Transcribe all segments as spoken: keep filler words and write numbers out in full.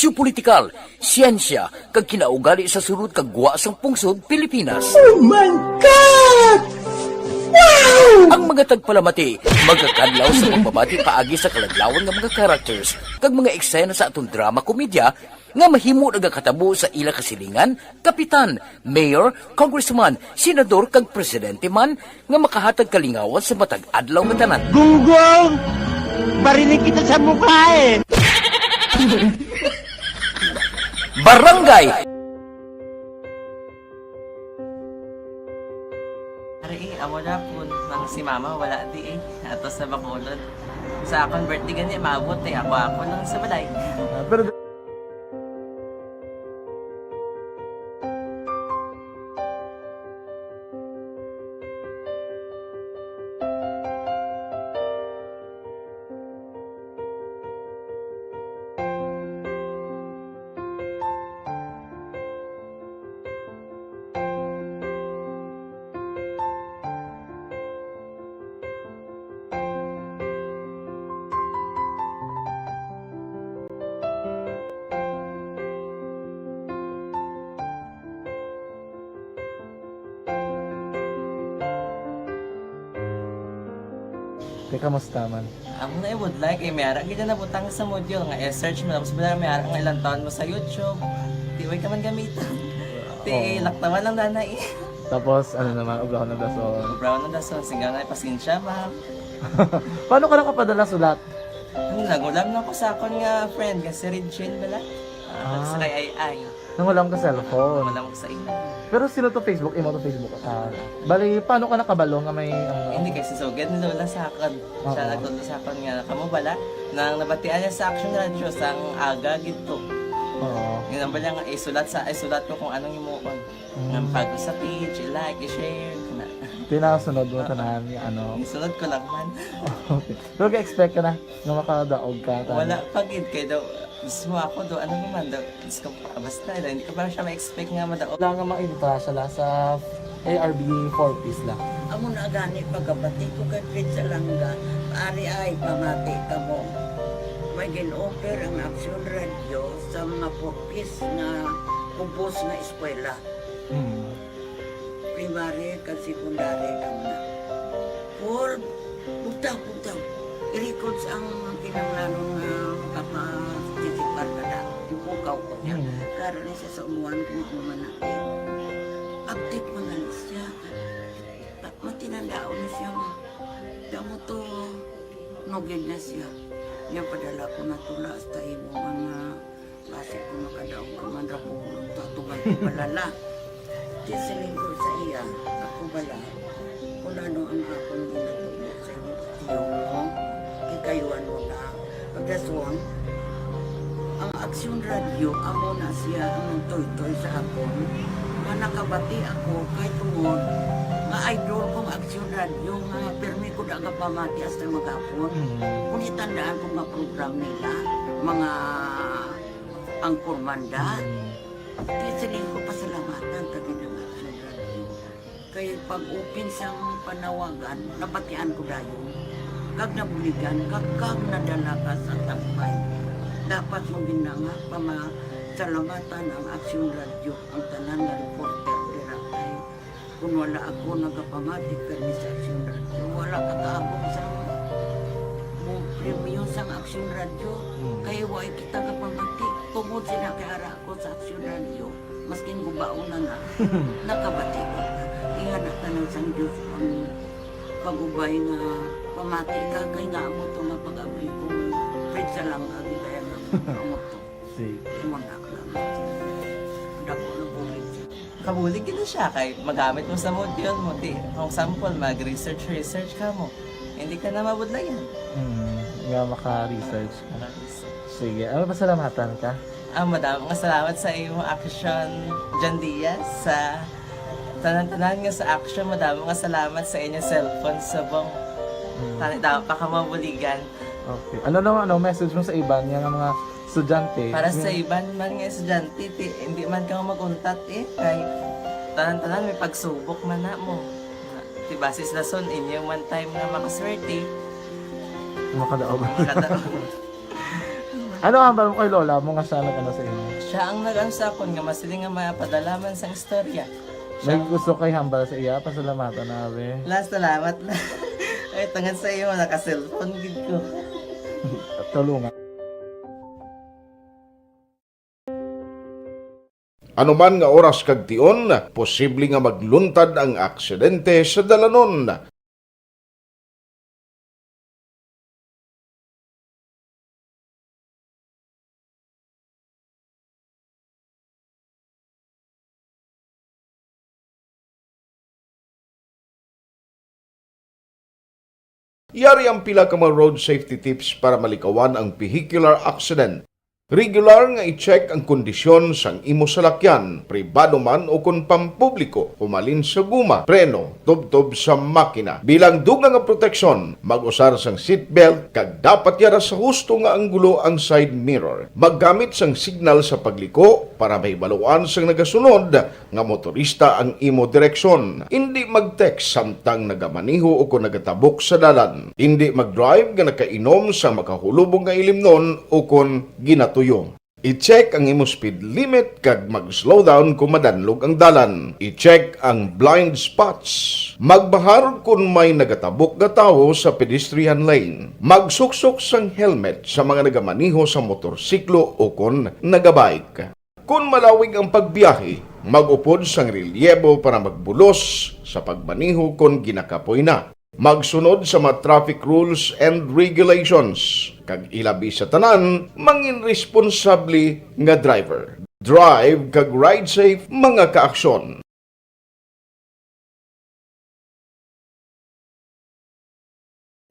Sosyo-politikal, siyensya, kag kinaugali sa sulod kag gwa sang pungsod Pilipinas. Oh my God! Wow! Ang mga tagpalamati magakadlaw sa pagbabati paagi sa kaladlawan nga mga characters kag mga eksena sa aton drama komedya nga mahimo nagakatabo sa ila kasilingan, kapitan, mayor, congressman, senador, kag presidente man nga makahatag kalingawan sa matag adlaw nga tanan. Gunggong! Barinig kita sa mukha eh! Barangay! Ari eh, amo na po nang si mama wala di eh. Ato sa Bacolod. Sa akon birthday gani, maabot eh. Ako-ako lang sa balay. Ah, pero Te, kamusta man? Amo na, I would like, eh, may ara gid na nabutang sa module nga i-search mo, tapos bala may ara nga ilang taon mo sa YouTube. Di, way ka man gamitan. Ti, Oo. Laktawan lang dana eh. Tapos, ano naman, ubrahon ng dason. Ubrahon ng dason, singgaw na, pasensya, ma'am. Paano ka nakapadala sulat? Ano, nagulam na ko sa akon nga friend, nga si Regine bala. Ah, Ah. Sa kay Ay Ay. Nangulam ka cellphone? Wala mo sa imo. Pero sino to Facebook? Imo to Facebook? Ah, bali, paano ka nakabalo nga may, ano? Hindi, kay si Sugad ni Lola sa akon. Siya Oo. Nagtudlo sa akon nga, kamo bala, nang nabatian niya sa Action Radio, sang aga gid to. Oo. Yun ang bala nga, isulat sa, isulat ko kung anong himuon. Mm. Nga pag sa page, i-like, i-share, kana. Tinasunod mo Oo. Tanan nga, ano? Isunod ko lang man. Okay. Pero ga-expect ka na nga makadaog ka, tanan? Wala pa gid, kay daw, mismo ako daw, ano naman daw, Diyos ko, basta, hindi ko pa siya ma-expect nga madaog. Wala nga mainta siya la sa A R B four Ps la. Amo na gani pagkabati ko kay Fred Salanga, ari ay pamati kamo. May gin-offer ang Action Radio sa mga four Ps nga ubos nga eskwela. Hmm. Primary kag secondary lang na. Paul, bugtaw, bugtaw. I-records ang kinahanglanon nga makaparticipar ka na. Ipukaw ko niya. Mm. Karon ni sa umuan ko nga manati. Update man gani siya. Ta-, matinandaon na siya nga. Damo to, nugid na siya. Niya padala ko na tula hasta imo nga Basi kung makadaog ka man ra ko, tatugan ko balala. Di siling ko sa iya, ako bala, kung ano ang akong ginatubo sa imo, tiyo mo, ikayuan mo na. Pagkaswang, ang Aksyon Radio, amo na siya ang nagtoytoy sa akon, nga nakabati ako kay tungod nga idol kong Aksyon Radio, nga pirmi ko da gapamati hasta maghapon. Mm. Kung itandaan ko nga program nila, mga Ang Kurmanda. Mm. Kaya siling ko pasalamatan ta gid ang Action Radio. Kay pag-open sang panawagan, nabatian ko dayon. Kag nabuligan, kag, kag nadala ka sa tampay. Dapat mo gid na nga pamasalamatan ang Action Radio, ang tanan nga reporter dira kay Kung wala ako nagapamati kay Miss Action Radio, wala ka kaabot sa mo premyo sang Action Radio. Hmm. Kay wa kita kapamati tungod sila kay ara ako sa Action Radio. Maskin gubaon na na, nakabati ko. Ingana tanan sang Diyos ang pag-ubay nga pamati ka kay nga amo to nga pag-abli ko. Pwede sa lang ang kaya nga amo to. Sige. Imo na lang. Dako na bulig. Kabulig gid na siya kay magamit mo sa module mo. Di, kung sample, mag-research, research ka mo. Hindi ka na mabudlayan. Hmm, nga maka-research ka. Maka-research. Sige, ano, pasalamatan ka? Ah, madamo nga salamat sa imo Action, John Diaz, sa tanan-tanan nga sa Action. Madamo nga salamat sa inyo cellphone subong. Hmm. Tani daw pa ka mabuligan. Okay. Ano naman, ano, message mo sa iban nga mga estudyante? Para sa Yung iban man nga estudyante, ti, hindi man ka mag-untat eh. Kay tanan-tanan may pagsubok man na mo. Ti basis na son, inyo man time nga makaswerte. Makadaog. Makadaog. Ano ang hambal mo kay lola mo nga siya nag-ano sa imo? Siya ang nag-ano sa akon nga masiling nga mapadala man sang istorya. May gusto kay hambal sa iya, pasalamatan na, abi. La, salamat na. Ay, tungod sa imo, naka-cellphone gid ko. Tulungan. Anuman nga oras kag tion, posible nga magluntad ang aksidente sa dalanon. Yari ang pila ka mga road safety tips para malikawan ang vehicular accident. Regular nga i-check ang kondisyon sang imo salakyan, pribado man o kon pampubliko, humalin sa guma, preno, tubtob sa makina. Bilang dugang nga proteksyon, mag-usar sang seatbelt kag dapat yara sa husto nga anggulo ang side mirror. Maggamit sang signal sa pagliko para mahibaluan sang nagasunod nga motorista ang imo direksyon. Indi mag-text samtang nagamaneho o kon nagatabok sa dalan. Indi mag-drive nga nakainom sang makahulubong nga ilimnon o kon ginatuyo. I-check ang imo speed limit kag mag-slow down kon madanlog ang dalan. I-check ang blind spots. Magbahar kon may nagatabok nga tawo sa pedestrian lane. Magsuksok sang helmet sa mga nagamaneho sa motorsiklo o kon nagabike. Kon malawig ang pagbiyahe, mag-upod sang relyebo para magbulos sa pagmaneho kon ginakapoy na. Magsunod sa mga traffic rules and regulations, kag ilabi sa tanan, mangin responsable nga driver. Drive kag ride safe, mga kaaksyon.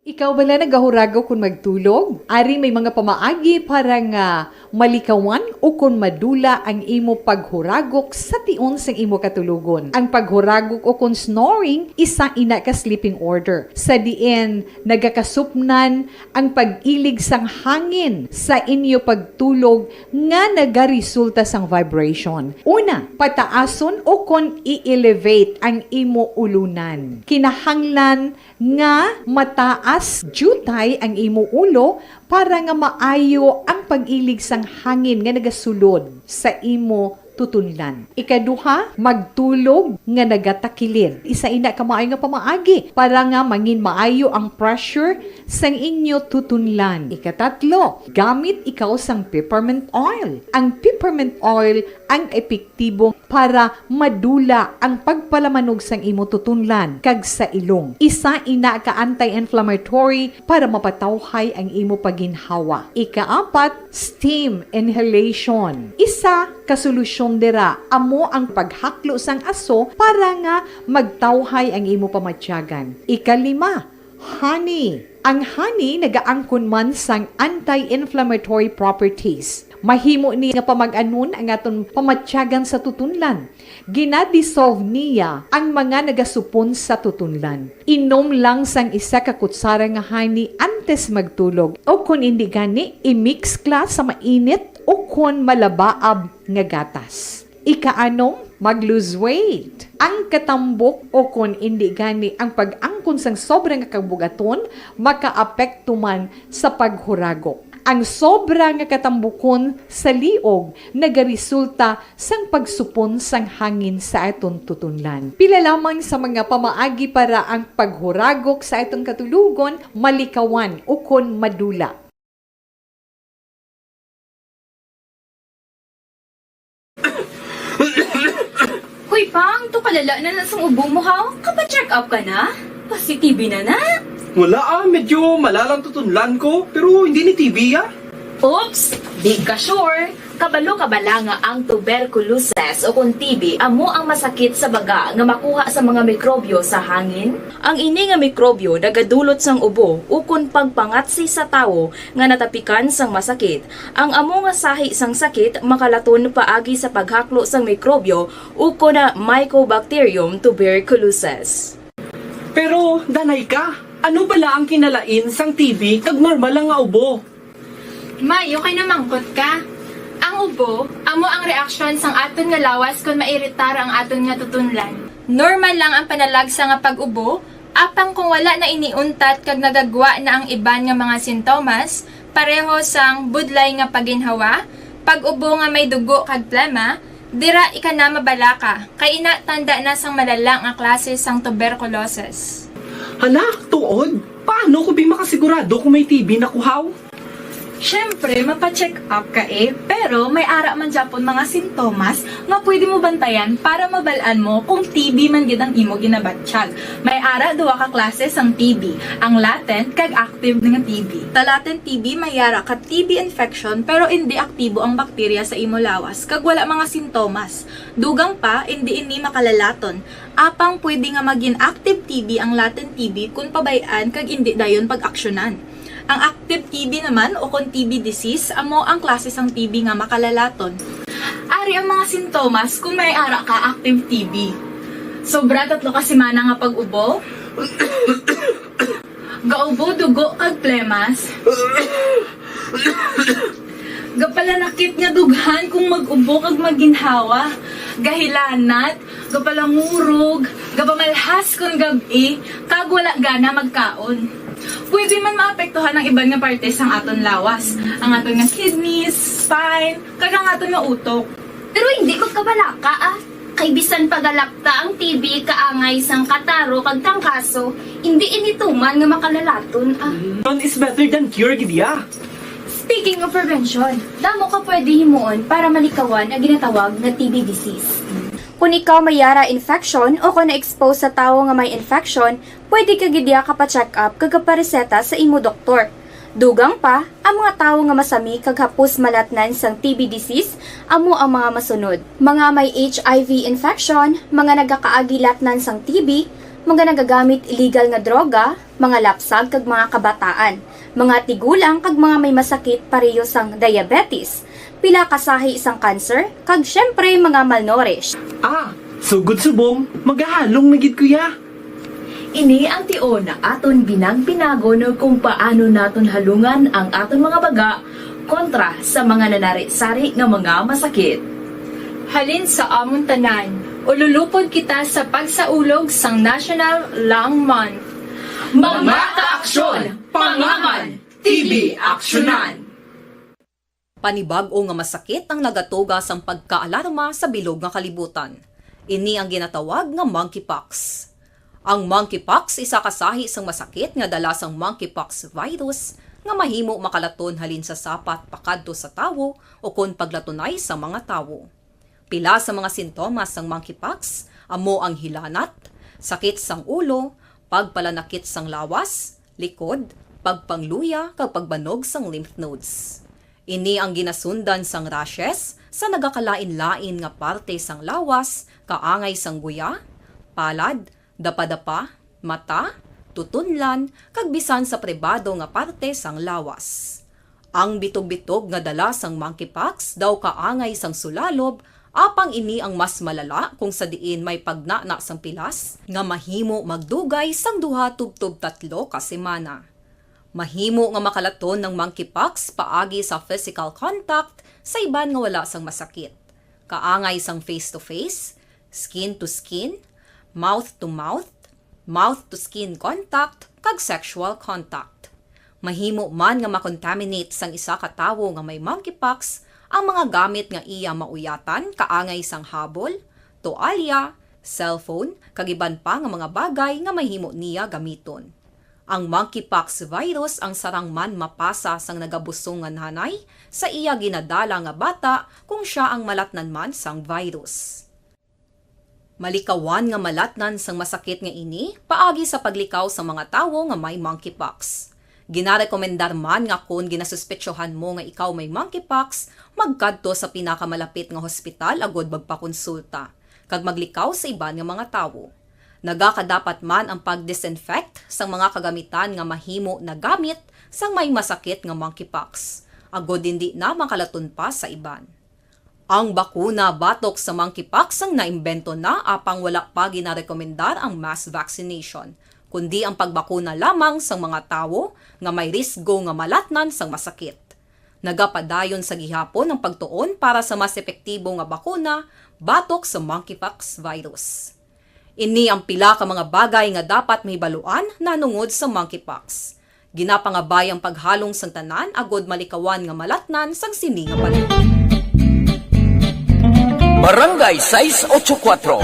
Ikaw bala nagahuragok kon magtulog? Ari may mga pamaagi para nga malikawan o kon madula ang imo paghuragok sa tion sang imo katulogon. Ang paghuragok o kon snoring, isa ina ka sleeping order, sa diin nagakasupnan ang pag-ilig sang hangin sa inyo pagtulog nga nagaresulta sang vibration. Una, pataason o kon i-elevate ang imo ulunan. Kinahanglan nga mataas diutay ang imo ulo para nga maayo ang pag-ilig sang hangin nga nagasulod sa imo tutunlan. Ikaduha, magtulog nga nagatakilid. Isa ina ka maayo nga pamaagi para nga mangin maayo ang pressure sang inyo tutunlan. Ikatatlo, gamit ikaw sang peppermint oil. Ang peppermint oil ang epektibo para madula ang pagpalamanog sang imo tutunlan kag sa ilong. Isa ina ka anti-inflammatory para mapatawhay ang imo pagginhawa. Ikaapat, steam inhalation. Isa ka solusyon dira amo ang paghaklo sang aso para nga magtawhay ang imo pamatyagan. Ikalima, honey. Ang honey nagaangkon man sang anti-inflammatory properties. Mahimo ni nga pamag-anon ang aton pamatyagan sa tutunlan. Gina-dissolve niya ang mga nagasupon sa tutunlan. Inom lang sang isa ka kutsara nga honey antes magtulog, o kon indi gani, i-mix ka sa mainit o kon malabaab nga gatas. Ikaanom, mag-lose weight. Ang katambok o kon indi gani ang pag-angkon sang sobra nga kabug-aton makaapekto man sa paghuragok. Ang sobra nga katambukon sa liog nagaresulta sang pagsupon sang hangin sa aton tutunlan. Pila lamang sa mga pamaagi para ang paghuragok sa aton katulogon malikawan ukon madula. Hoy, Pang, to kalala na na sang ubo mo, ha? Kapa-check up ka na? Pasi-T B na na? Wala, ah, medyo malalang tutunlan ko, pero hindi ni T B, ah. Oops! Di ka sure? Kabalo ka bala nga ang tuberculosis o kon T B amo ang masakit sa baga nga makuha sa mga mikrobyo sa hangin? Ang ini nga mikrobyo nagadulot sang ubo ukon pagpangatsi sa tawo nga natapikan sang masakit. Ang amo nga sahi sang sakit makalaton paagi sa paghaklo sang mikrobyo ukon Mycobacterium tuberculosis. Pero, danay ka, ano bala ang kinalain sang T B kag normal lang nga ubo? May, okay na mangkot ka. Ang ubo, amo ang reaksyon sang aton nga lawas kon mairitar ang aton nga tutunlan. Normal lang ang panalagsa nga pag-ubo, apang kung wala na ini untat kag nagagwa na ang iban nga mga sintomas, Pareho sang budlay nga paginhawa, pag-ubo nga may dugo kag plema, dira ika na mabalaka, kay ina tanda na sang malala nga klase sang tuberculosis. Hala, tuod? Paano ko bi makasigurado kung may T B na ko haw? Siyempre, mapa-check up ka eh, pero may ara man gyapon mga sintomas nga pwede mo bantayan para mabal-an mo kung T B man gid ang imo ginabatyag. May ara duha ka klase sang T B, ang latent kag active nga T B. Sa latent T B may ara ka T B infection pero indi aktibo ang bakterya sa imo lawas kag wala mga sintomas. Dugang pa, indi ini makalalaton. Apang pwede nga magin active T B ang latent T B kon pabay-an kag indi dayon pag-aksyonan. Ang active T B naman o kon T B disease amo ang klase sang T B nga makalalaton. Ari ang mga sintomas kung may ara ka active T B. Sobra tatlo ka semana nga pag-ubo. Gaubo dugo kag plemas. Gapalanakit nga dughan kung mag-ubo kag maginhawa. Gahilanat, gapalangurog, gapamalhas kon gab-i, kag wala gana magkaon. Pwede man maapektuhan ang iban nga parte sang aton lawas, ang aton nga kidneys, spine, kag ang aton nga utok. Pero hindi ko kabalaka ah. Kay bisan pagalapta ang T B kaangay sang kataro kag tangkaso, hindi ini tuman nga makalalaton ah. None is better than cure gid ya. Speaking of prevention, damo ka pwede himuon para malikawan ang ginatawag nga T B disease. Kung ikaw may yara infection o kung na-expose sa tawo nga may infection, pwede ka gid diha ka pa-check up kag kapareseta sa imo doktor. Dugang pa, ang mga tawo nga masami kag hapos malatnan sang T B disease amo ang mga masunod: mga may H I V infection, mga nagakaagi latnan sang T B, mga nagagamit illegal nga droga, mga lapsag kag mga kabataan, mga tigulang kag mga may masakit pareho sang diabetes, pila ka sahi sang cancer, kag siyempre mga malnourished. Ah, sugod subong, magahalong na gid ko ya. Ini ang tion nga aton binag-binagon kung paano naton halungan ang aton mga baga kontra sa mga nanari-sari nga mga masakit. Halin sa amon tanan, ululupod kita sa pagsaulog sang National Lung Month. Mga kaaksyon, pangaman, T B aksyonan! Panibag-o nga masakit ang nagatuga sang pagkaalarma sa bilog nga kalibutan. Ini ang ginatawag nga monkeypox. Ang monkeypox isa ka sahi sang masakit nga dala sang monkeypox virus nga mahimo makalaton halin sa sapat pakadto sa tawo ukon paglatunay sa mga tawo. Pila sa mga sintomas sang monkeypox amo ang hilanat, sakit sang ulo, pagpalanakit sang lawas, likod, pagpangluya, kag pagbanog sang lymph nodes. Ini ang ginasundan sang rashes sa nagakalain-lain nga parte sang lawas, kaangay sang guya, palad, dapadapa, mata, tutunlan, kag bisan sa pribado nga parte sang lawas. Ang bitog-bitog nga dala sang monkeypox daw kaangay sang sulalob, apang ini ang mas malala kung sa diin may pagnana sang pilas nga mahimo magdugay sang duha tubtob tatlo ka semana. Mahimo nga makalaton ang monkeypox paagi sa physical contact sa iban nga wala sang masakit, kaangay sang face-to-face, skin-to-skin, mouth-to-mouth, mouth-to-skin contact, kag sexual contact. Mahimo man nga ma-contaminate sang isa ka tawo nga may monkeypox ang mga gamit nga iya mauyatan, kaangay sang habol, toalya, cellphone, kag iban pa nga mga bagay nga mahimo niya gamiton. Ang monkeypox virus ang sarang man mapasa sang nagabusong nga nanay sa iya ginadala nga bata kung sia ang malatnan man sang virus. Malikawan nga malatnan sang masakit nga ini paagi sa paglikaw sa mga tawo nga may monkeypox. Ginarekomendar man nga kon ginasuspetsohan mo nga ikaw may monkeypox, magkadto sa pinakamalapit nga hospital agud magpakonsulta kag maglikaw sa iban nga mga tawo. Nagakadapat man ang pag-disinfect sang mga kagamitan nga mahimo nagamit sang may masakit nga monkeypox, agud indi na makalaton pa sa iban. Ang bakuna batok sa monkeypox ang naimbento na apang wala pa ginarekomendar ang mass vaccination, kundi ang pagbakuna lamang sang mga tawo nga may risgo nga malatnan sang masakit. Nagapadayon sa gihapon ang pagtuon para sa mas epektibo nga bakuna batok sa monkeypox virus. Ini ang pila ka mga bagay nga dapat mahibaluan nahanungod sa monkeypox. Ginapangabay ang paghalong sang tanan agod malikawan nga malatnan sang sini nga balita. Barangay sais ocho kuatro.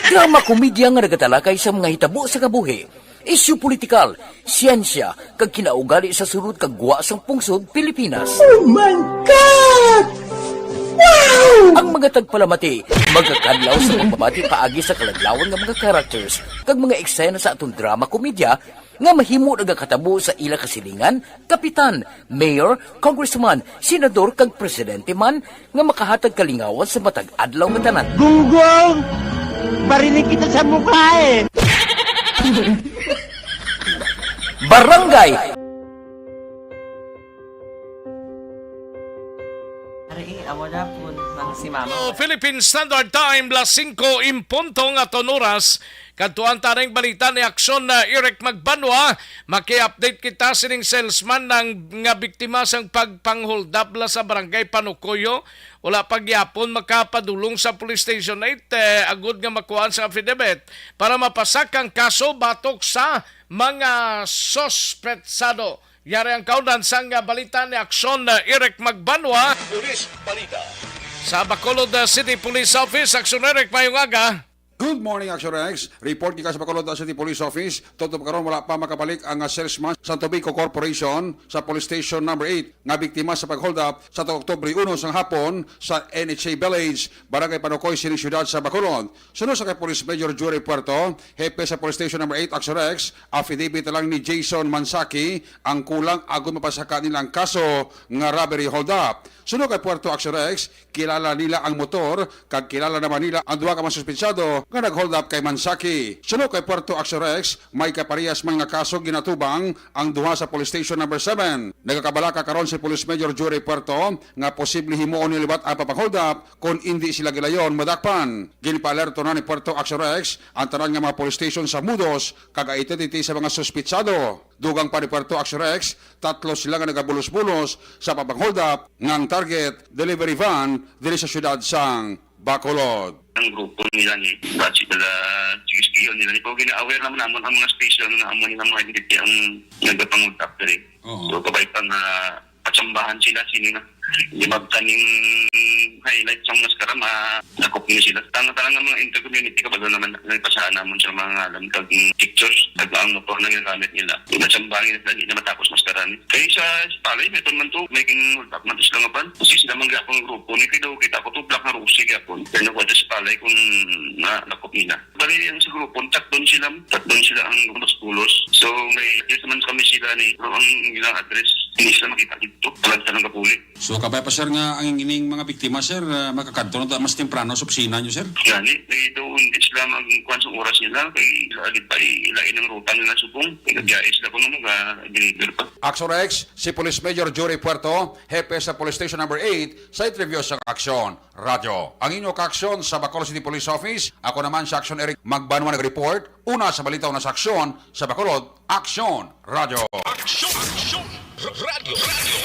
Drama komedya nga nagatalakay sa mga hitabo sa kabuhi, isyu politikal, siyensya, kag kinaugali sa sulod kag gwa sang pungsod Pilipinas. Oh my God! Wow! Ang mga tagpalamati magakadlaw sa pagpamati paagi sa kaladlawan nga mga characters kag mga eksena sa aton drama komedya nga mahimo nagakatabo sa ila kasilingan, kapitan, mayor, congressman, senador, kag presidente man nga makahatag kalingawan sa matag adlaw nga tanan. Gunggong! Barinig kita sa mukha eh! Barangay Ari, amo na po nang si Mama. Oh, Philippine Standard Time, las singko in punto nga aton oras. Kadtuan ta ning balita ni Aksyon na Eric Magbanwa. Maki-update kita sining salesman nang nga biktima sang pagpangholdap la sa Barangay Panukoyo. Wala pa gyapon makapadulong sa Police Station eight, eh, agud nga makuhaan sa affidavit para mapasak ang kaso batok sa mga suspetsado. Yari ang kaundan sang balita ni Aksyon, uh, Eric Magbanwa. Police Balita. Sa Bacolod, uh, City Police Office, Aksyon Eric, mayong aga. Good morning, Aksyon Rex. Report gikan sa Bacolod, uh, City Police Office. Tutob karon, wala pa makabalik ang, uh, salesman sa Tobico Corporation sa Police Station Number eight nga biktima sa pag-hold up sa Oktubre uno sang hapon sa N H A Village, Barangay Panukoy, sining siyudad sa Bacolod. Suno sa kay Police Major Jury Puerto, hepe sa Police Station Number eight, Aksyon Rex, affidavit na lang ni Jason Mansaki ang kulang agud mapasaka nila ang kaso nga robbery hold-up. Suno kay Puerto, Aksyon Rex, kilala nila ang motor kag kilala naman nila ang duha ka mga suspetsado nga nag-hold up kay Mansaki. Suno kay Puerto, Aksyon Rex, may kaparehas man nga kaso ginatubang ang duha sa Police Station Number seven. Nagakabalaka karon si Police Major Jury Puerto nga posible himuon ni liwat ang pagpang-hold up kon indi sila gilayon madakpan. Ginpaalerto na ni Puerto Action Rex ang tanan nga mga police station sa Mudos kag identity sa mga suspitsado. Dugang pa ni Puerto Action Rex, tatlo sila nga nagabulos-bulos sa pagpang-hold up nga ang target delivery van diri sa siyudad sang Bacolod. Ang grupo nila ni Ratchet nila, sige-sigeon nila ni. Pero gina-aware naman namon ang mga station nga amo nila mga identity ang nagapang-hold up diri. Oo. So, kabay pa nga patsambahan sila, sino na. Di ba, kaning highlight sang maskara, ma-, nakop niyo sila. Tanga-tanga nga mga inter-community, kabalo naman, nagpasahan namon sa mga ngalan, kag pictures, kag ang motor na ginagamit nila. Di ba, tsambahan nila, di na matapos maskara ni. Kay sa Espalay, may man to, may king-, man to sila nga ban. Kasi sila man gyapon grupo, ni kay daw kita ko, two block na rusi gyapon. Kaya nakuha sa Espalay kung na, nakop nila. Bali, ang sa grupo, tatlo sila, tatlo sila ang bulos-bulos. So, may address naman kami sila ni, pero ang ilang address, hindi sila makita dito. Talag sa nang kapuli. So, kabay pa, sir, nga ang ining mga biktima, sir, ah, makakadto na ta mas temprano sa opisina niyo, sir? Gani, kay daw hindi sila magkuhan sa oras nila, kay lain pa, lain ang ruta nila subong. Kay nagbiyahe sila kuno, mag-deliver pa. Action Rex, si Police Major Jory Puerto, hepe sa Police Station Number eight, sa interview sa Aksyon Radyo. Ang inyo kaaksyon sa Bacolod City Police Office, ako naman si Aksyon Eric Magbanwa nag-report, una sa balita, una sa aksyon, sa Bacolod, Aksyon Radyo. Aksyon, Aksyon, R-, Radyo, Radyo.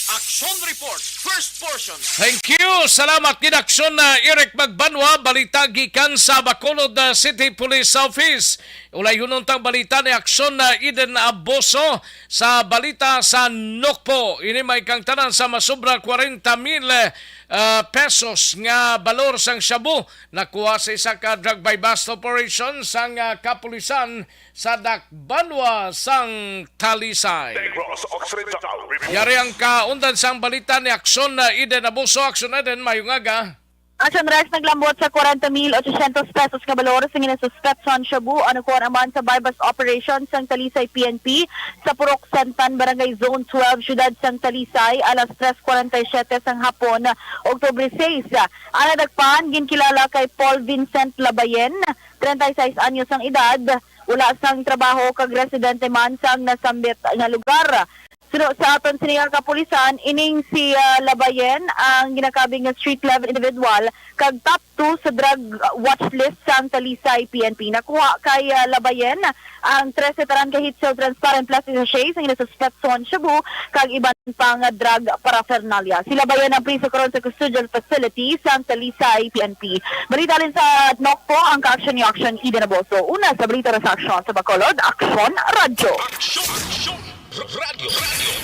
Action Report, first portion. Thank you. Salamat gid, Aksyon na Eric Magbanwa. Balita gikan sa Bacolod, uh, City Police Office. Ulayhunon tang balita ni Aksyon na Eden Aboso sa balita sa Nokpo. Ini may kang tanan sa masobra kwarenta mil, uh, pesos nga balor sang shabu nakuha sa isa ka drug buy-bust operation sang, uh, kapulisan sa Dakbanwa sang Talisay. Negros Occidental. Yari ang kaundan sang balita ni Aksyon na Eden Abuso. Aksyon Eden, mayong aga. Action Rex, naglambot sa kwarenta mil ochocientos pesos nga balor sa ginasuspetsahan shabu ang nakuha naman sa buy-bust operation sang Talisay P N P sa Purok Santan, Barangay Zone twelve, Siyudad sang Talisay, alas tres kwarenta y siete sang hapon, Oktubre sais. Ang nadakpan, ginkilala kay Paul Vincent Labayen, treinta y seis anyos ang edad, wala sang trabaho kag residente man sang nasambit nga lugar. Suno sa aton sini nga kapulisan, ining si, ah, Labayen ang ginakabig nga street level individual kag top two sa drug watch list sang Talisay P N P. Nakuha kay, ah, Labayen ang trese tanan ka heat-sealed transparent plastic sachet sa ginasuspetsohan shabu kag iban pang drug paraphernalia. Si Labayen ang priso karon sa custodial facility sang Talisay P N P. Balita halin sa Nokpo, ang ka-aksyon ni Aksyon Eden Aboso. Una sa balita sa Aksyon sa Bacolod, Aksyon Radyo. Aksyon, Aksyon, Radyo, Radyo.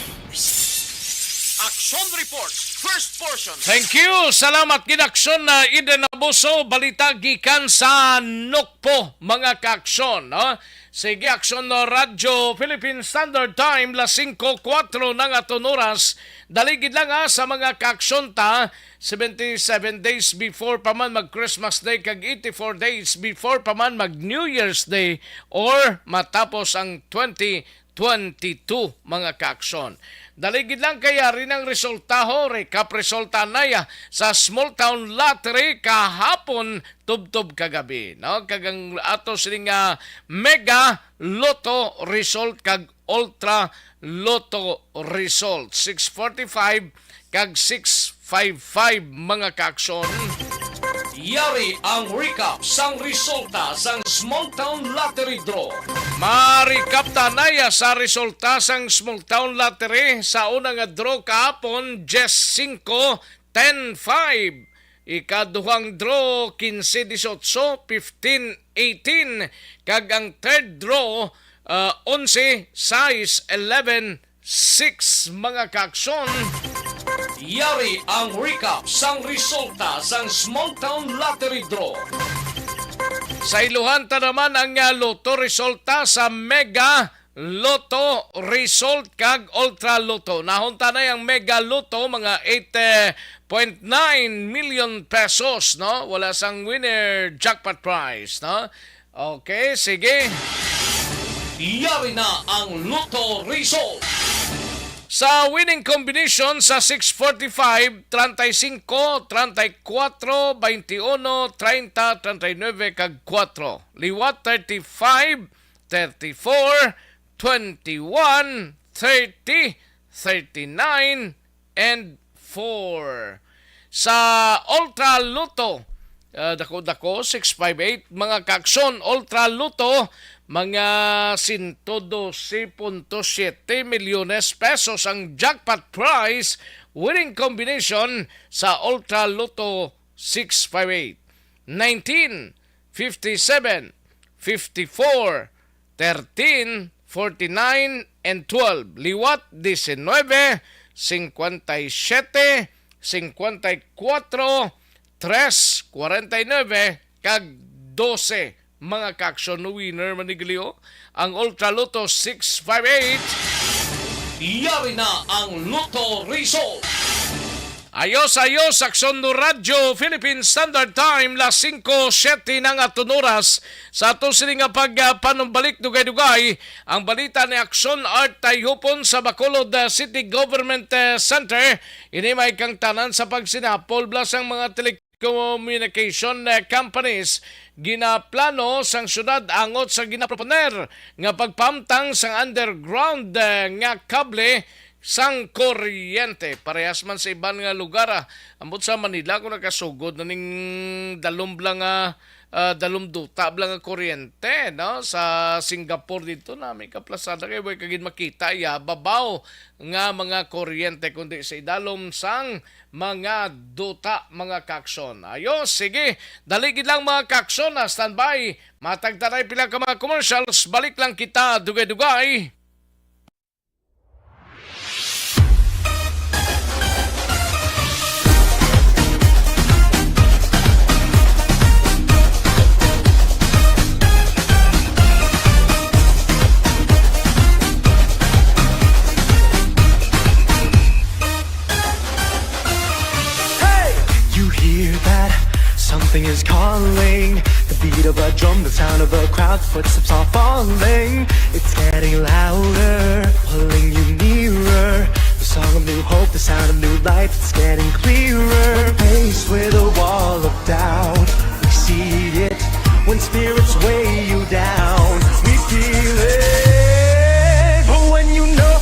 Aksyon Report, first portion. Thank you. Salamat gid, Aksyon na Eden Aboso. Balita gikan sa Nokpo, mga kaaksyon, no? Sige, Aksyon no Radyo Philippine Standard Time, las singko kuwatro na nga aton oras. Dali gid lang, ha, sa mga kaaksyon ta, seventy-seven days before pa man mag Christmas Day kag eighty-four days before pa man mag New Year's Day or matapos ang twenty twenty-two, mga kaaksyon. Dali gid lang kay yari nang resulta, ho, recap resulta na ya sa Small Town Lottery kahapon tubtob kagabi, no? Kag ang ato sining, ah, Mega Lotto result kag Ultra Lotto result, six forty-five kag six five five, mga kaaksyon. Yari ang recap sang resulta sang Small Town Lottery Draw. Marikap ta na ya sa resulta sang Small Town Lottery sa una nga draw kahapon, diyes singko, ten five. Ikaduhang draw, kinse dieciocho, fifteen eighteen. Kag ang third draw, ah, onse sais, eleven six, mga kaaksyon. Yari ang recap sang resulta sang Small Town Lottery Draw. Sa iluhan ta naman ang, ah, Lotto resulta sa Mega Lotto result kag Ultra Lotto. Nahunta na ang Mega Lotto, mga eight point nine million pesos, no? Wala sang winner jackpot prize, no? Okay, sige. Yari na ang Lotto result. Sa winning combination sa six forty-five, treinta y cinco, treinta y cuatro, veintiuno, treinta, treinta y nueve, kag kuwatro. Liwat thirty-five, thirty-four, twenty-one, thirty, thirty-nine, and four. Sa Ultra Lotto, ah, dako-dako, six five eight, mga kaaksyon, Ultra Lotto, mga sento dose punto siyete milyones pesos ang jackpot prize, winning combination sa Ultra Lotto six five eight, nineteen, fifty-seven, fifty-four, thirteen, forty-nine, and twelve. Liwat, diecinueve, cincuenta y siete, cincuenta y cuatro, tres, cuarenta y nueve, kag doce. Mga kaaksyon, no winner man ni Glio, ang Ultra Lotto six five eight. Yari na ang Lotto result. Ayos, ayos, Aksyon no Radyo, Philippine Standard Time, las singko siete na nga aton oras. Sa ato sini nga pagpanumbalik, dugay-dugay ang balita ni Aksyon Art Tayhupon sa Bacolod, ah, City Government, ah, Center. Ini may kang tanan sa pagsinapol bala sang mga telecommunication, ah, companies. Ginaplano sang syudad angot sa ginaproponer nga pagpahamtang sang underground, ah, nga kable sang kuryente. Parehas man sa iban nga lugar, ah. Ambot sa Manila, kung nakasugod na ning dalom bala nga, ah, dalom duta bala nga kuryente, no? Sa Singapore dito na may kaplasada kay way kagid makita ya babaw nga mga kuryente, kundi sa idalom sang mga duta, mga kaaksyon. Ayos, sige, dali gid lang, mga kaaksyon, ah, standby. Matag tanay pila ka mga commercials, balik lang kita dugay-dugay. Hey! You hear that? Something is calling. The beat of a drum, the sound of a crowd, footsteps are falling. It's getting louder, pulling you nearer. The song of new hope, the sound of new life, it's getting clearer. When faced with a wall of doubt, we see it. When spirits weigh you down, we feel it. But when you know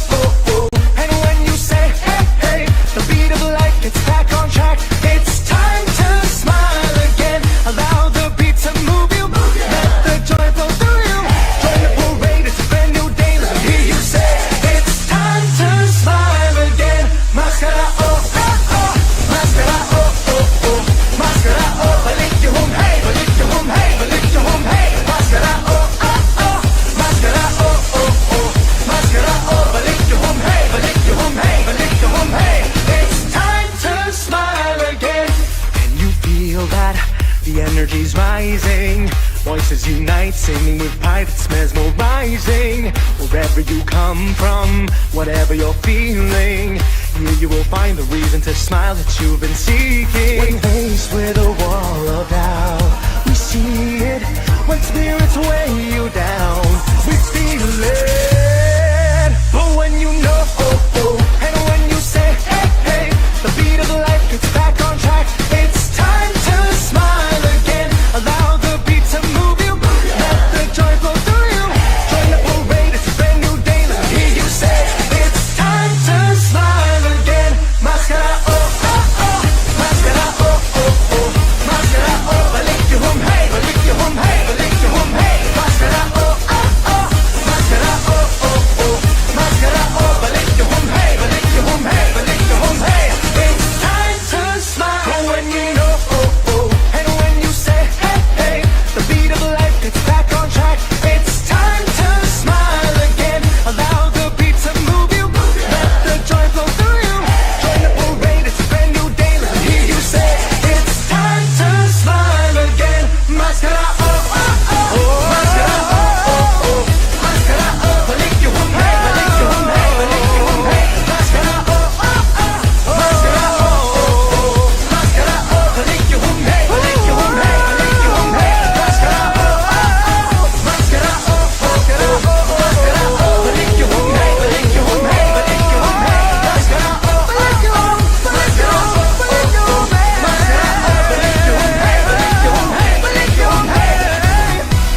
Energy's rising, voices unite, singing with pride that's mesmerizing. Wherever you come from, whatever you're feeling, here you will find the reason to smile that you've been seeking. When faced with a wall of doubt, we see it. When spirits weigh you down, we feel it. But when you know, oh, oh, and when you say, hey, hey, the beat of life gets back on track. It's time to smile again. Allow the beat to move you. Let the joy flow through you. Join the parade, it's a brand new day. Let me hear you say, it's time to smile again. Maskara, oh, oh, oh. Maskara, oh, oh, oh. Maskara, oh, balik yung hum, hey, balik yung hum, hey, balik yung hum, hey. Maskara, oh, oh, oh. Maskara, oh, oh, oh. Maskara, oh, balik yung hum, hey, balik yung hum, hey, balik yung hum, hey. It's time to smile. But when you know, oh, oh, and when you say, hey, hey, the beat of life gets back on track. It's time to smile again. Allow the beat to move you. Let the joy flow through you. Join the parade, it's a brand new day. Let me hear you say, it's time to smile again. Maskara, oh, oh, oh. Maskara, oh, oh, oh. Maskara, oh, balik yung hum, hey, balik yung hum, hey, balik yung hum, hey. Maskara, oh, oh, oh. Maskara, oh, oh, oh. Maskara, oh, balik yung hum, hey, balik yung hum, hey, balik yung hum, hey. Maskara, oh, oh, oh. Maskara, oh, oh, oh. Maskara, oh, balik yung hum, hey, balik yung hum, hey, balik yung hum, hey. Maskara, oh, oh, oh. Maskara, oh, oh, oh. Maskara, oh, balik yung hum, hey, balik yung hum, hey, balik yung hum, hey.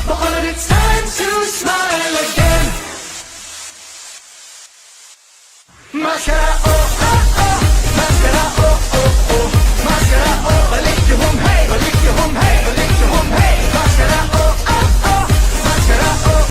Bacolod, it's time to smile again. Maskara, oh, oh, oh. Maskara, oh, oh, oh. Maskara, oh, balik yung hum, hey, balik yung hum, hey, balik yung hum, hey. Maskara, oh, oh, oh. Maskara, oh.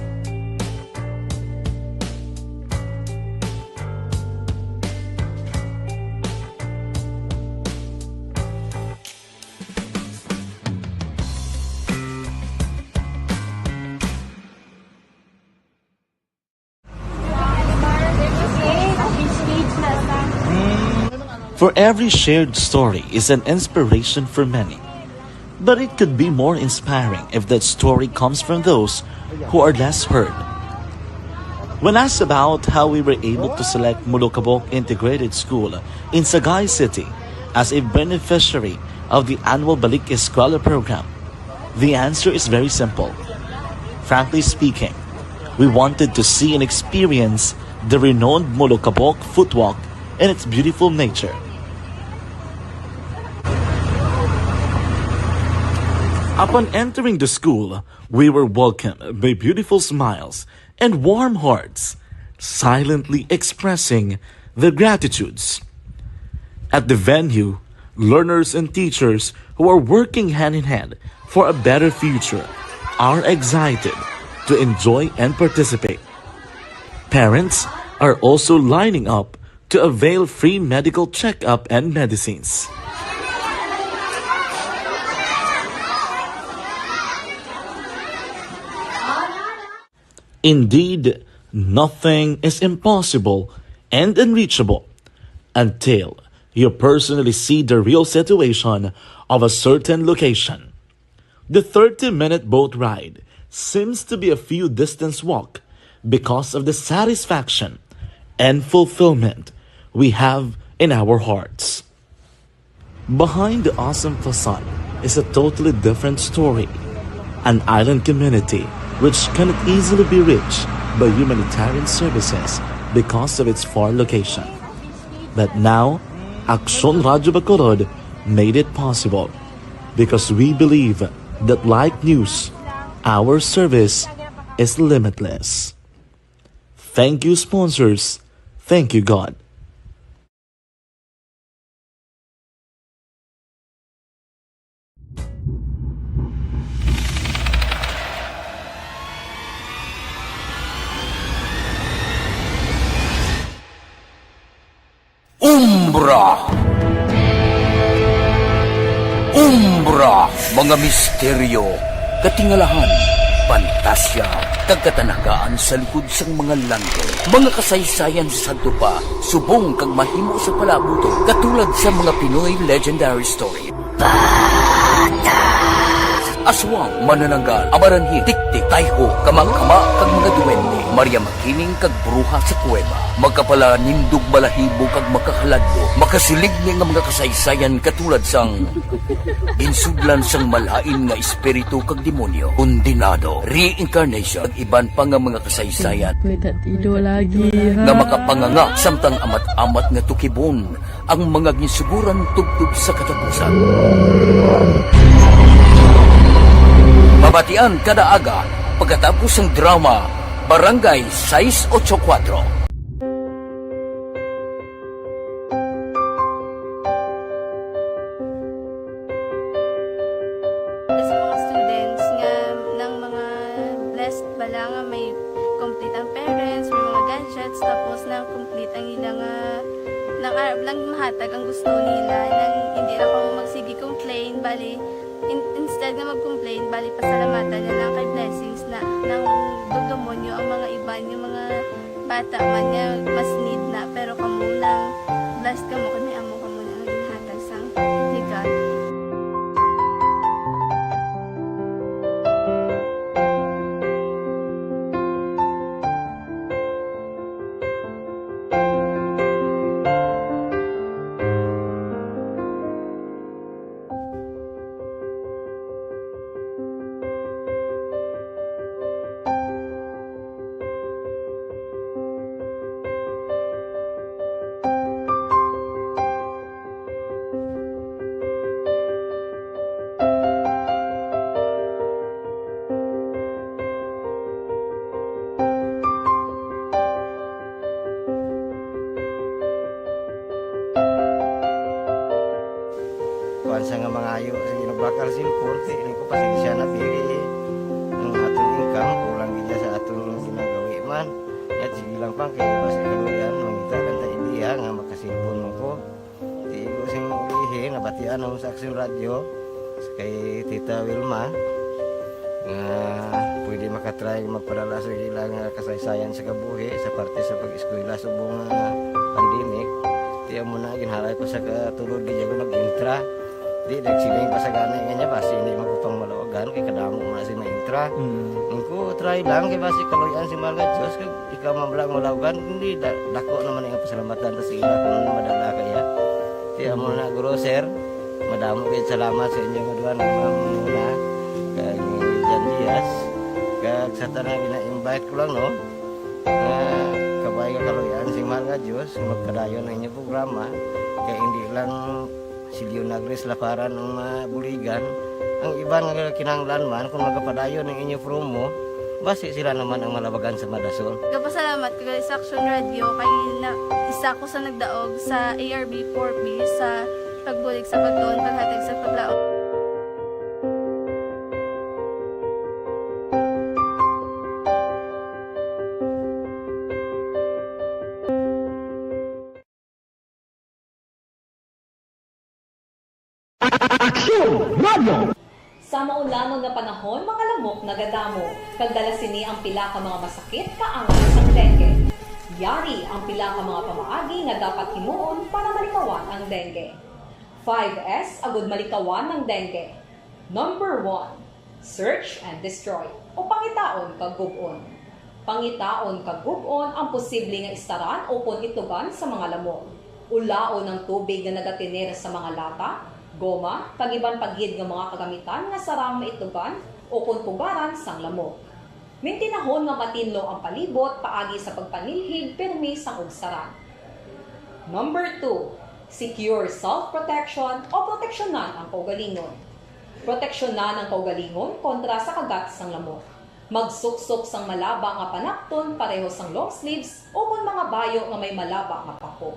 For every shared story is an inspiration for many. But it could be more inspiring if that story comes from those who are less heard. When asked about how we were able to select Molokabok Integrated School in Sagay City as a beneficiary of the annual Balik Eskwela program, the answer is very simple. Frankly speaking, we wanted to see and experience the renowned Molokabok Footwalk and its beautiful nature. Upon entering the school, we were welcomed by beautiful smiles and warm hearts, silently expressing their gratitudes. At the venue, learners and teachers who are working hand in hand for a better future are excited to enjoy and participate. Parents are also lining up to avail free medical checkup and medicines. Indeed, nothing is impossible and unreachable until you personally see the real situation of a certain location. The thirty-minute boat ride seems to be a few distance walk because of the satisfaction and fulfillment we have in our hearts. Behind the awesome facade is a totally different story, an island community which cannot easily be reached by humanitarian services because of its far location. But now, Aksyon Radyo Bacolod made it possible because we believe that like news, our service is limitless. Thank you, sponsors. Thank you, God. Umbra. Umbra, mga misteryo, katingalahan, pantasya, kag katanagaan sa likod sang mga langit. Mga kasaysayan sa sadto pa, subong kag mahimo sa palaabuton, katulad sa mga Pinoy legendary story. Bata! Aswang, manananggal, amaranhil, tiktik, tayho, kama-kama, kag mga duwende, Maria Makiling, kag bruha sa kuweba. Makapalanindog balahibo kag makahaladlo, makasiligni nga mga kasaysayan katulad sang ginsudlan sang malain nga espiritu kag demonyo, kondenado, reincarnation, kag iban pa nga mga kasaysayan May tatido lagi, ha? Nga makapanganga samtang amat-amat nga tukibon ang mga ginsuguran tubtob sa katapusan. Mabatian kada aga pagkatapos sang drama Barangay sais ocho kuwatro. Sa mga students nga, ng mga blessed bala nga may complete ang parents, may mga gadgets, tapos na complete ang ila nga, nang arab lang mahatag ang gusto nila, nang hindi na ko magsige complain, bali, in-, instead nga mag-complain, bali, pasalamatan na lang kay blessings na, nang dugdumonyo ang mga iban, yung mga bata man nga mas need na, pero kamo lang, blessed kamo kay may amo kamo na nga ginhatag sang ni God. Kuan sa nga mangayo sa ginablakal sa cellphone, kay ining ko pasensya na, pero ang aton income kulang gid sa aton ginagawi man. Yat sige lang pang kay basi kaluyan, mangita lang ta ideya nga makasilpon mo ko. Di ko sing ulihi, nabatian ako sa Action Radio, kay Tita Wilma, nga pwede makatry magpadala sa ila nga kasaysayan sa kabuhi sa parte sa pag-eskwela subong nga pandemic. Di amo na, ginhalay ko sa katulod, di ako nag-intra. Di, nagsiling pa sa gani nga niya, basi hindi magpapang malawagan, kay kadamo mo na si maintra. Mm. Ang ko, try lang, kay basi kaluyan si mahal nga Diyos, kag ikaw man lang malawagan, hindi, da-, dako naman ang pasalamatan ta sa ila kung madala kaya. Kaya mo na, Guro, sir, madamo kayo salamat sa inyo nga duha, nga mga muna, kag ni Jan Diaz, kag sa tanan, gina-invite ko lang, no? Nga kabay nga kaluyan sing mahal nga Diyos, nga magpadayon ang inyong programa, kay hindi lang si Leonagris Laparan ang mabuligan, ang iban nga kinahanglan man, kung magapadayon ang inyong promo, basi sila naman ang malabagan sa madasol. Gapasalamat ko gali sa Action Radio, kay na, isa ko sa nagdaog sa A R B four B sa pagbulig sa pagtuon, paghatag sa paglaom. Aksyon Radio! Sa maulanon nga panahon, mga lamok nagadamo, kag dala sini ang pila ka mga masakit kaangay sang dengue. Yari ang pila ka mga pamaagi nga dapat himuon para malikawan ang dengue. Five S agud malikawan ang dengue. Number one, search and destroy, o pangitaon kag gub-on. Pangitaon kag gub-on ang posible nga istaran ukon itlugan sa mga lamok. Ulaon ang tubig nga nagatener sa mga lata, goma, kag iban pa gid nga mga kagamitan nga sarang maitlugan ukon pugaran sang lamok. Mintinahon nga matinlo ang palibot paagi sa pagpanilhig pirmi sang ugsaran. Number two, secure self-protection o proteksyonan ang kaugalingon. Proteksyonan ang kaugalingon kontra sa kagat sang lamok. Magsuksok sang malaba nga panapton pareho sang long sleeves ukon mga bayo nga may malaba nga pako.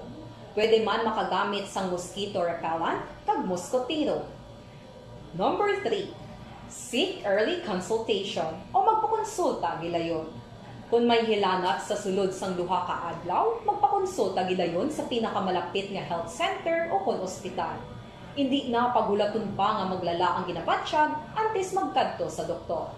Pwede man makagamit sang mosquito repellent kag moskotero. Number three, seek early consultation o magpakonsulta gilayon. Kon may hilanat sa sulod sang duha ka adlaw, magpakonsulta gilayon sa pinakamalapit nga health center ukon ospital. Indi na paghulaton pa nga maglala ang ginabatyag antes magkadto sa doktor.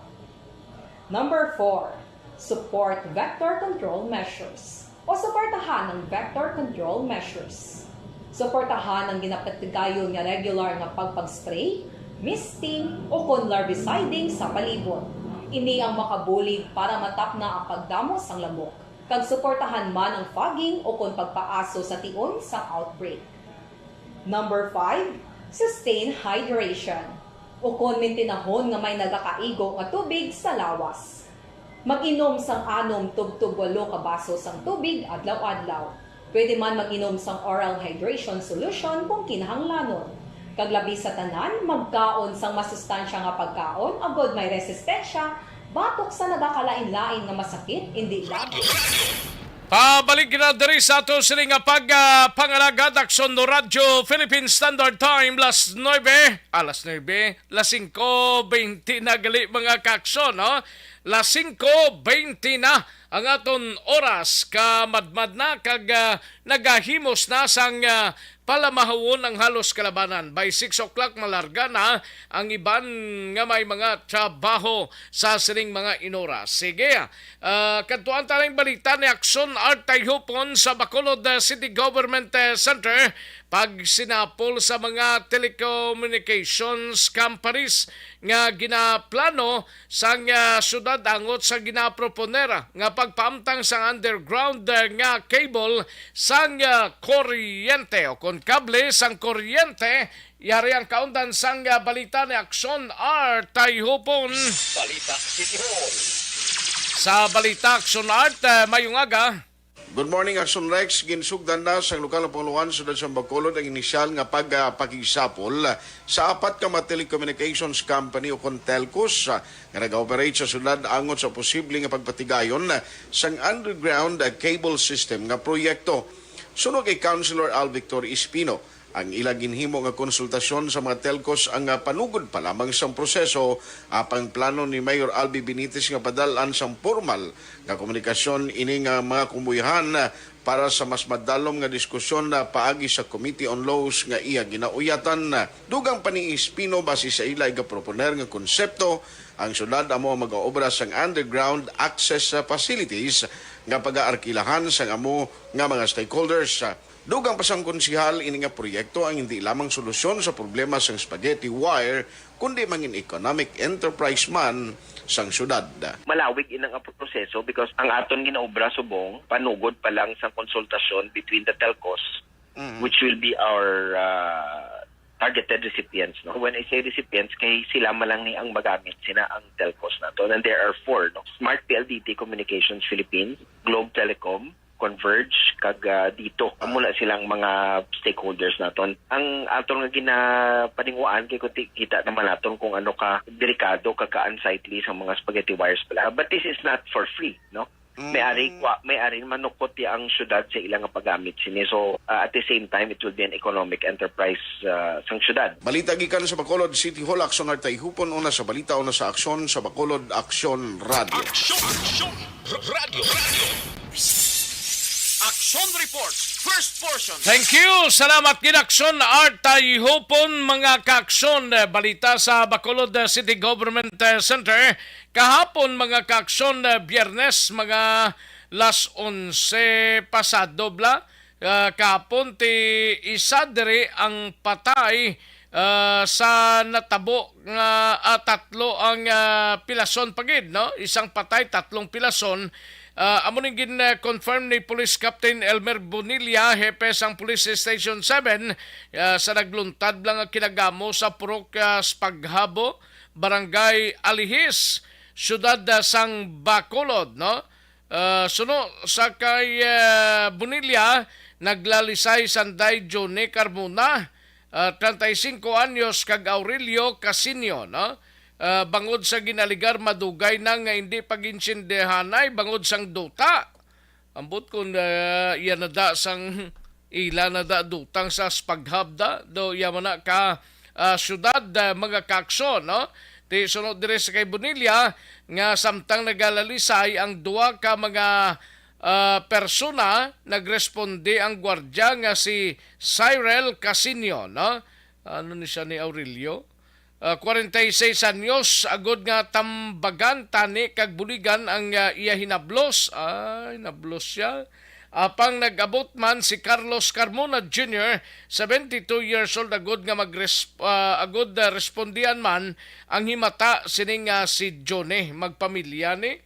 Number four, support vector control measures o suportahan ang vector control measures. Suportahan ang ginapatigayon nga regular nga pagpag-spray, misting, o kon larviciding sa palibot. Ini ang makabulig para matapna ang pagdamo sang lamok, kag suportahan man ang fogging o kon pagpaaso sa tion sang outbreak. Number five, sustain hydration, o kon mintinahon nga may nagakaigo nga tubig sa lawas. Mag-inom sang anom tubtob walo ka baso sang tubig adlaw-adlaw. Pwede man mag-inom sang oral hydration solution kung kinahanglanon. Kag labi sa tanan, magkaon sang masustansya nga pagkaon agod may resistensya batok sa nagakalain-lain nga masakit, indi lamang. Pabalik na diri sa ato sini nga pag, ah, pangalagad, Aksyon Radyo Philippine Standard Time, las nuebe, ah, las nuebe, las singko bente na gali, mga kaksyon, no? Las singko bente na ang aton oras, kamadmad na kag, ah, nagahimos na sang, ah, palamahawon ang halos kalabanan. By six o'clock, malarga na ang iban nga may mga trabaho sa sining mga inora. Sige, ah, kadtuan ta ang balita ni Aksyon Art Tayhupon sa Bacolod, ah, City Government, ah, Center, pagsinapol sa mga telecommunications companies nga ginaplano sang, ah, syudad angot sa ginaproponer nga pagpaamtang sang underground, ah, nga cable sang, ah, kuryente o kon kable sang kuryente. Yari ang kaundan sang, ah, balita ni Aksyon Art Tayhupon. Balita City Hall. Sa balita, Aksyon Art, ah, mayong aga. Good morning, Aksyon Rex. Ginsugdan na sang lokal nga pangulohan sa siyudad sa Bacolod ang inisyal nga pagpakigsapol sa apat ka mga telecommunications company o kon telcos, ah, nga nag-ooperate sa syudad angot sa posible nga pagpatigayon sang underground, ah, cable system nga proyekto. Suno kay Councilor Al Victor Espino, ang ila ginhimo nga konsultasyon sa mga telcos ang, ah, panugod pa lamang sang proseso, apang plano ni Mayor Albi Benitez nga padal-an sang pormal nga komunikasyon ini nga mga kumuyhan para sa mas madalom nga diskusyon na paagi sa Committee on Laws nga iya ginauyatan. Dugang pa ni Espino, basi sa ila igaproponer nga konsepto, ang syudad amo ang mag-aobra sang underground access facilities nga pagaarkilahan sang amo nga mga stakeholders. Dugang pa sang konsihal, ini nga proyekto ang hindi lamang solusyon sa problema sang spaghetti wire, kundi mangin economic enterprise man sang syudad. Malawig ina nga proseso because ang aton ginaobra subong panugod pa lang sang konsultasyon between the telcos, Mm. which will be our, uh, targeted recipients, no? When I say recipients, kay sila man lang ni ang magamit, sina ang telcos naton. And there are four, no? Smart P L D T Communications Philippines, Globe Telecom, Converge, kag, ah, Dito. Amo na silang mga stakeholders naton. Ang aton nga ginapaninguhaan kay kung ti-, kita naman naton kung ano ka delikado, ka, ka unsightly sa mga spaghetti wires pala. But this is not for free, no? Mm. May ari kwa, may ari manukot ya ang syudad sa ilang nga paggamit sini. So, ah, at the same time, it will be an economic enterprise, ah, sang syudad. Balita gikan sa Bacolod City Hall, Aksyon Art Tayhupon, una sa balita, una sa aksyon, sa Bacolod Aksyon Radio. Aksyon! Aksyon! R-, Radio! Radio! Aksyon Report, first portion. Thank you. Salamat gid, Aksyon Art Tayhupon, mga kaaksyon. Eh, balita sa Bacolod, eh, City Government, eh, Center. Kahapon, mga kaaksyon, eh, Biyernes, mga las onse pasado bala, ah, kahapon, ti isa diri ang patay, ah, sa natabo nga, ah, tatlo ang, ah, pilason pa gid, no? Isang patay, tatlong pilason. Ah, amo ning gin-, ah, confirm ni Police Captain Elmer Bonilla, hepe sang Police Station seven, ah, sa nagluntad lang nga kinagamo sa Purok, ah, Spaghabo, Barangay Alihis, siyudad, ah, sang Bacolod, no? Ah, suno sa kay, ah, Bonilla, naglalisay sanday Johnny Carmona, ah, treinta y cinco anyos, kag Aurelio Casinio, no? Ah, bangod sa ginaligar, madugay na nga hindi pag-insindihanay bangod sang duta. Ambot kung, ah, iya na da sang ila na da dutang sa Spaghab da, do iya man na ka, ah, syudad, ah, mga kaaksyon, no? Ti sunod diri sa kay Bonilla nga samtang nagalalisay ang duha ka mga, ah, persona, nagresponde ang gwardya nga si Cyril Casinio, no? Ano ni siya ni Aurelio? Ah, kwarenta y seis anyos, agod nga tambagan tani kag buligan ang, ah, iya hinablos. Ay, nablos siya. Apang nag-abot man si Carlos Carmona Junior, seventy-two years old, agud nga magres-, ah, agud, ah, respondihan man ang himata sining, ah, si Johnny, magpamilya ni.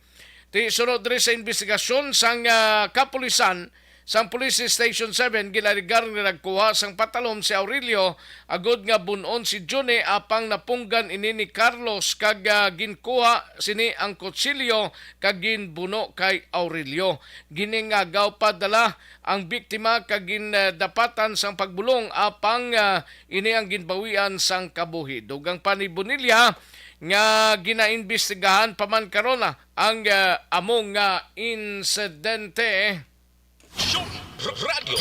Ti sunod diri sa investigasyon sang, ah, kapulisan, sang Police Station seven, ginalegar nga nagkuha sang patalom si Aurelio agud nga bun-on si Johnny, apang napunggan ini ni Carlos kag, ah, ginkuha sini ang kutsilyo kag ginbuno kay Aurelio. Giningagaw pa dala ang biktima kag gindapatan sang pagbulong, apang, ah, ini ang ginbawian sang kabuhi. Dugang pa ni Bonilla nga ginaimbestigahan pa man karon, ah, ang, ah, amo nga insidente. Radyo.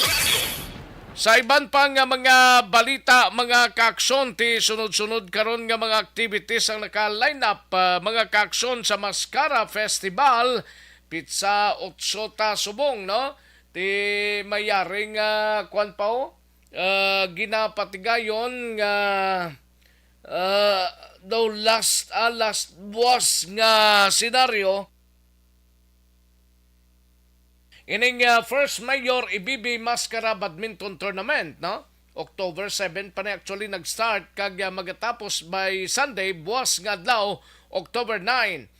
Sa iban pa nga mga balita, mga kaaksyon, ti sunod-sunod karon nga mga activities ang naka-line up, ah, mga kaaksyon, sa Mascara Festival, pitsa otso ta subong, no? Ti mayaring, ah, kwan pa, oh, ah, ginapatigayon nga, ah, daw last, ah, last buwas nga senaryo. Ining, ah, First Mayor Ibibi Mascara Badminton Tournament, no? October seven pa ni actually nag-start kag, ah, magatapos by Sunday, buwas nga adlaw, October nine.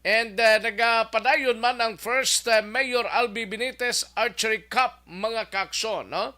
And, ah, nagapadayon man ang First, ah, Mayor Albi Benitez Archery Cup, mga kaaksyon, no?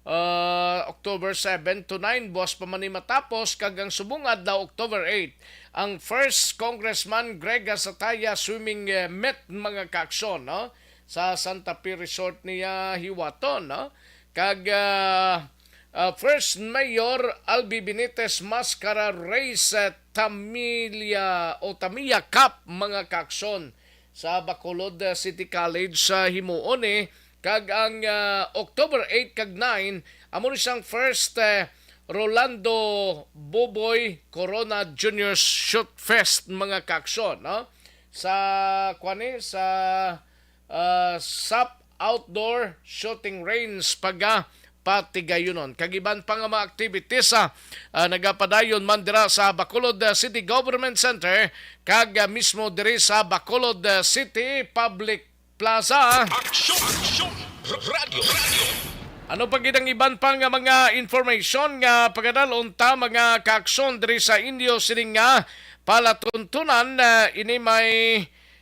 Ah, October seven to nine, buwas pa man ni matapos, kag ang subong adlaw, October eight, ang First Congressman Greg Asataya Swimming, eh, Meet, mga kaaksyon, no? Sa Santa Fe Resort niya hiwaton, no? Kag, ah, ah, First Mayor Albi Benitez Mascara Race, eh, Tamiya o Tamiya Cup, mga kaaksyon, sa Bacolod, ah, City College sa himuon ni, kag ang, ah, October eight kag nine, amo ni siyang First, eh, Rolando Boboy Corona Junior Shoot Fest, mga kaaksyon, no? Sa, kuwan ni, sa, ah, sap Outdoor Shooting Range, paga patigayunon. Kag iban pa nga mga activities, ah, ah, nagapadayon man dira sa Bacolod, ah, City Government Center, kag, ah, mismo diri sa Bacolod, ah, City Public Plaza. Aksyon! Aksyon! Radyo! Radyo! Ano pa gid ang iban pa nga mga information nga pagadalon ta, mga kaaksyon, diri sa inyo sining nga palatuntunan? Ah, ini may,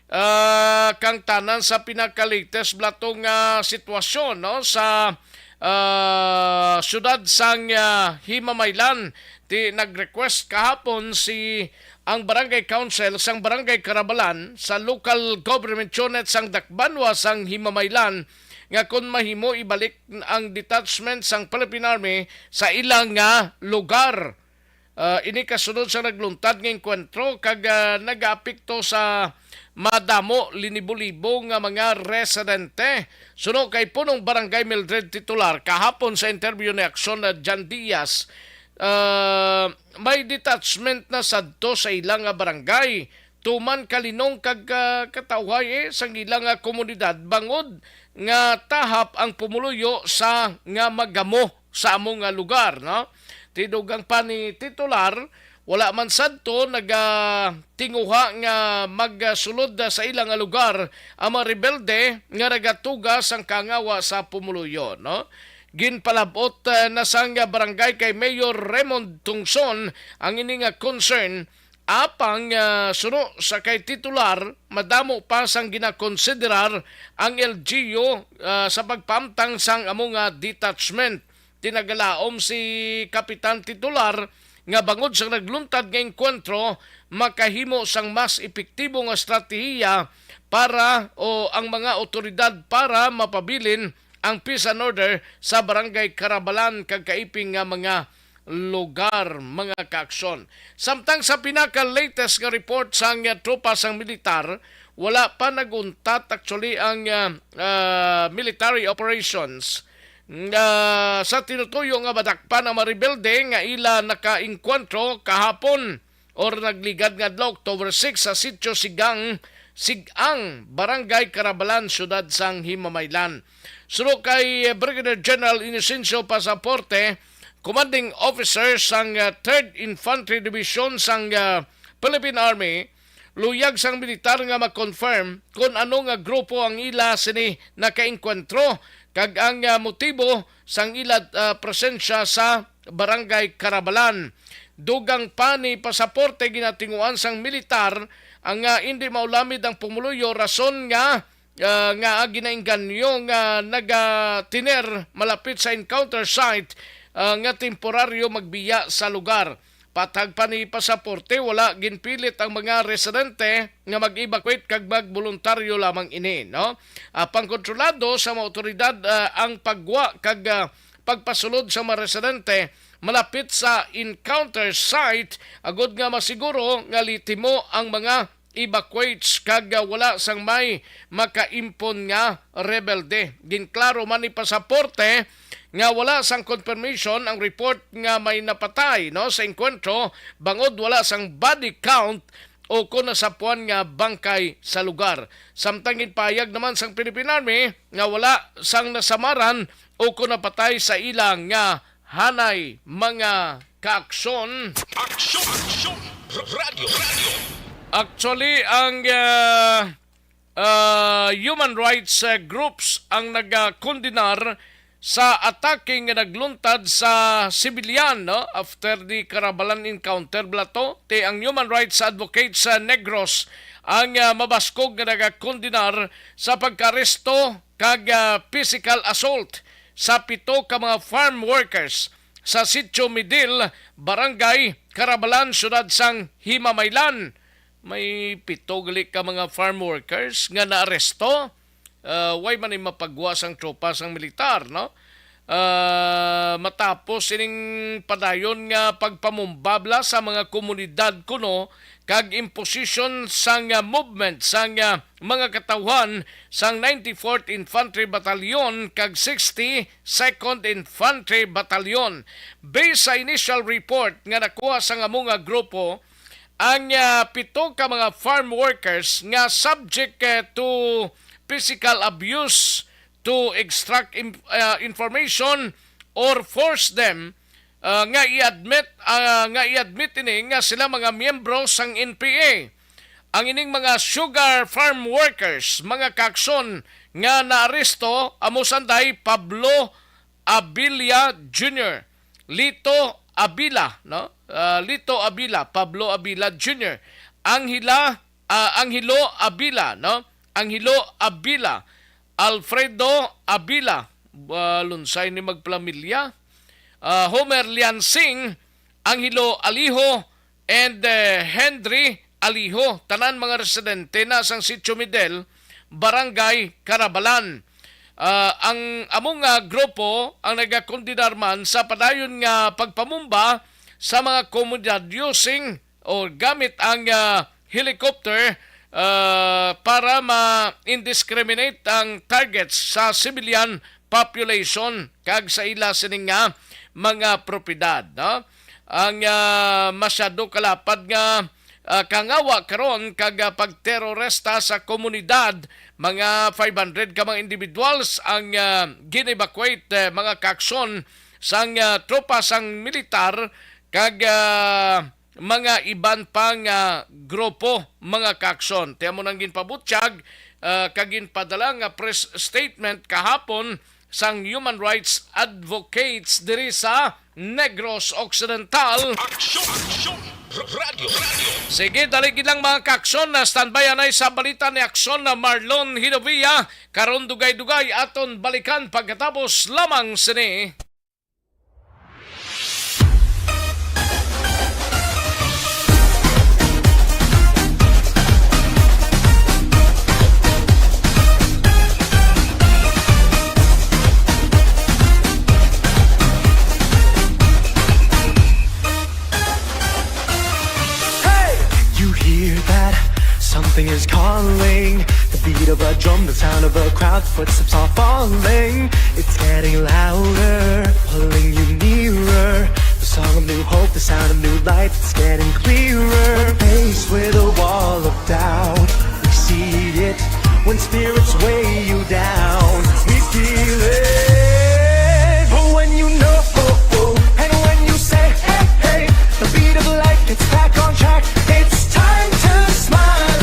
ah, kangtanan sa pinaka-latest bala to nga sitwasyon, no, sa, ah, siyudad sang, ah, Himamaylan. Ti nag-request kahapon si ang Barangay Council sang Barangay Carabalan sa Local Government Unit sang Dakbanwa sang Himamaylan nga kon mahimo ibalik ang detachment sang Philippine Army sa ilang nga lugar. Ah, ini kasunod sa nagluntad nga engkwentro kag, ah, nagaapekto sa madamo linibo-libo nga mga residente. Suno kay Punong Barangay Mildred Titular, kahapon sa interview ni Aksyon na Jan Diaz, ah, may detachment na sadto sa ila nga barangay. Tuman kalinong kag, ah, katawhay, eh, sang ila nga komunidad bangod nga tahap ang pumuluyo sa nga magamo sa amo nga lugar, no? Ti dugang pa ni Titular, wala man sadto nagatinguha nga magsulod sa ila nga lugar ang mga rebelde nga nagatuga sang kangawa sa pumuluyo, no? Ginpalab-ot, eh, na sang barangay kay Mayor Raymond Tungson ang ini nga concern. Apang, ah, suno sa kay Titular, madamo pa sang ginakonsiderar ang L G U, ah, sa pagpaamtang sang amo nga detachment. Ti nagalaom si Kapitan Titular nga bangod sa nagluntad nga engkwentro, makahimo sang mas epektibo nga estratehiya para, o ang mga awtoridad para mapabilin ang peace and order sa Barangay Carabalan kag kaiping nga mga lugar, mga kaaksyon. Samtang sa pinaka-latest nga report sang, ah, tropa sang militar, wala pa nag-untat actually ang, ah, ah, military operations nga sa tinutuyo nga madakpan ang mga rebelde nga ila nakaengkwentro kahapon or nagligad nga adlaw, October six, sa Sitio Sigang, Sigang, Barangay Carabalan, Siyudad sang Himamaylan. Suno kay Brigadier General Inocencio Pasaporte, Commanding Officer sang, ah, Third Infantry Division sang, ah, Philippine Army, Luyag sang militar nga ma-confirm kon ano nga grupo ang ila sini nakaengkwentro kag ang, ah, motibo sang ila, ah, presensya sa Barangay Carabalan. Dugang pa ni Pasaporte, ginatinguan sang militar ang, ah, indi maulamid ang pumuluyo, rason nga, ah, nga ginaengganyo nga nagatiner malapit sa encounter site, ah, nga temporaryo magbiya sa lugar. Patag pa ni Pasaporte, wala ginpilit ang mga residente nga mag-evacuate kag magboluntaryo lamang ini, no? Apang kontrolado sa mga awtoridad, ah, ang pagwa kag, ah, pagpasulod sa mga residente malapit sa encounter site agud nga masiguro nga lehitima ang mga evacuates kag, ah, wala sang may makaimpon nga rebelde. Ginklaro man ni Pasaporte nga wala sang confirmation ang report nga may napatay, no, sa engkwentro, bangod wala sang body count o kon nasapuan nga bangkay sa lugar. Samtang ginpahayag naman sang Philippine Army nga wala sang nasamaran o kon napatay sa ila nga hanay mga kaaksyon. Aksyon! Aksyon! Radyo! Radyo! Actually, ang, ah, ah, human rights, ah, groups ang nagakondenar sa atake nga nagluntad sa sibilyan, no? After the Carabalan encounter, bala to, ti ang human rights advocate sa Negros ang, ah, mabaskog nga nagakondenar sa pagkaaresto kag, ah, physical assault sa pito ka mga farm workers sa Sitio Midil, Barangay Carabalan, Siyudad sang Himamaylan. May pito gali ka mga farm workers nga naaresto. Ah, way man ni mapagwa sang tropa sang militar, no? Ah, matapos ining padayon nga pagpamumbabla sa mga komunidad kuno kag imposition sang, ah, movement sang, ah, mga katawhan sang ninety-fourth Infantry Battalion kag sixty-second Infantry Battalion. Based sa initial report nga nakuha sang amo nga grupo, ang, ah, pito ka mga farm workers nga subject, eh, to physical abuse to extract im-, ah, information or force them, ah, nga i-admit, ah, nga i-admit ini nga sila mga miyembro sang N P A. Ang ining mga sugar farm workers, mga kaaksyon nga naaresto, amo sanday Pablo Abilia Junior, Lito Abila, no? Ah, Lito Abila, Pablo Abila Junior, Angela, ah, Angelo Abila, no? Angelo Abila, Alfredo Abila, ah, lunsay ni magpamilya, ah, Homer Liansing, Angelo Aliho, and, eh, Henry Aliho, tanan mga residente na sang Sitio Midel, Barangay Carabalan. Ah, ang amo nga grupo ang nagakondenar man sa padayon nga pagpamumba sa mga komunidad using o gamit ang, ah, helicopter, ah, para ma-indiscriminate ang targets sa civilian population kag sa ila sining nga mga propiedad, no? Ang, ah, masyado kalapad nga, ah, kangawa karon kag, ah, pagterorista sa komunidad, mga five hundred ka mga individuals ang, ah, gin-evacuate, eh, mga kaaksyon sang, ah, tropa sang militar kag, ah, mga iban pa nga grupo, mga kaaksyon. Ti amo nang ginpabutyag, ah, kag ginpadala nga press statement kahapon sang human rights advocates diri sa Negros Occidental. Aksyon! Aksyon! Radyo! Radyo! Sige, dali gid lang, mga kaaksyon, na standby anay sa balita ni Aksyon na Marlon Hidovia. Karon dugay-dugay aton balikan pagkatapos lamang sini. Hey! You hear that? Something is calling. The beat of a drum, the sound of a crowd, footsteps are falling. It's getting louder, pulling you nearer. The song of new hope, the sound of new life, it's getting clearer. When faced with a wall of doubt, we see it. When spirits weigh you down, we feel it. But when you know, and when you say, hey, hey, the beat of life gets back on track. It's time to smile.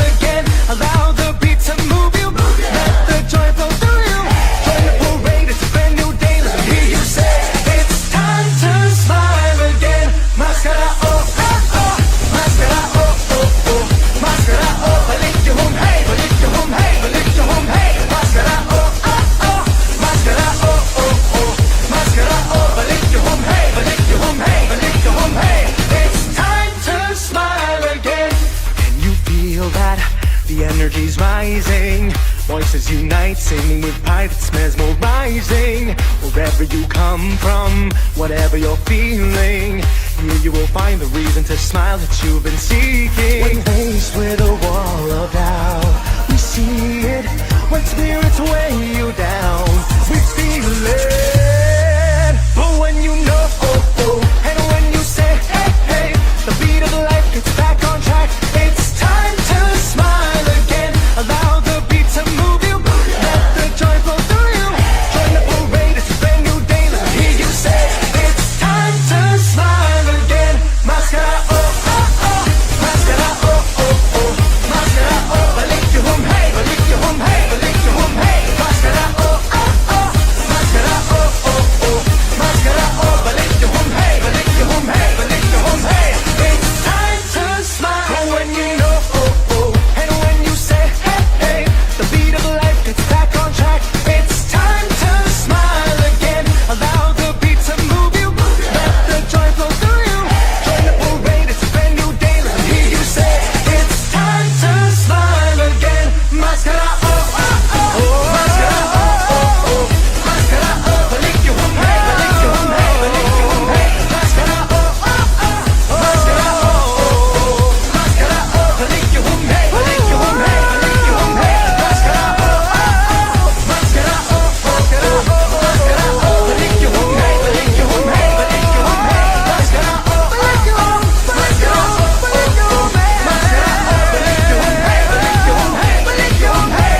Come from whatever you're feeling. Here you will find the reason to smile that you've been seeking. When faced with a wall of doubt, we see it. When spirits weigh you down, we feel it. But when you know, oh, oh, and when you say, hey, hey, the beat of life gets back on track. It's time to smile again. Allow the beat to move you. Let the joy flow through you. Join the parade, it's a brand new day. Let me hear you say, it's time to smile again. Maskara, oh, oh, oh. Maskara, oh, oh, oh. Maskara, oh, balik yung hey, balik yung hey, balik yung hey. Maskara, oh, oh, oh. Maskara, oh, oh, oh. Maskara, oh, balik yung hey, balik yung hey, balik yung hey. It's time to smile. But when you know, oh, oh, and when you say, hey, hey, the beat of life gets back on track. It's time to smile again. Allow the beat to move you. Let the joy flow through you. Join the parade, it's a brand new day. Let me hear you say, it's time to smile again. Maskara, oh, oh, oh. Maskara, oh, oh, oh. Maskara, oh, balik yung hey, balik yung hey, balik yung hey. Maskara, oh, oh, oh. Maskara, oh, oh, oh. Maskara, oh, balik yung hey, balik yung hey, balik yung hey. Maskara, oh, oh, oh. Maskara, oh, oh, oh. Maskara, oh, balik yung hey, balik yung hey, balik yung hey. Maskara, oh, oh, oh. Maskara, oh, oh, oh. Maskara, oh, balik yung hey, balik yung hey, balik yung hey.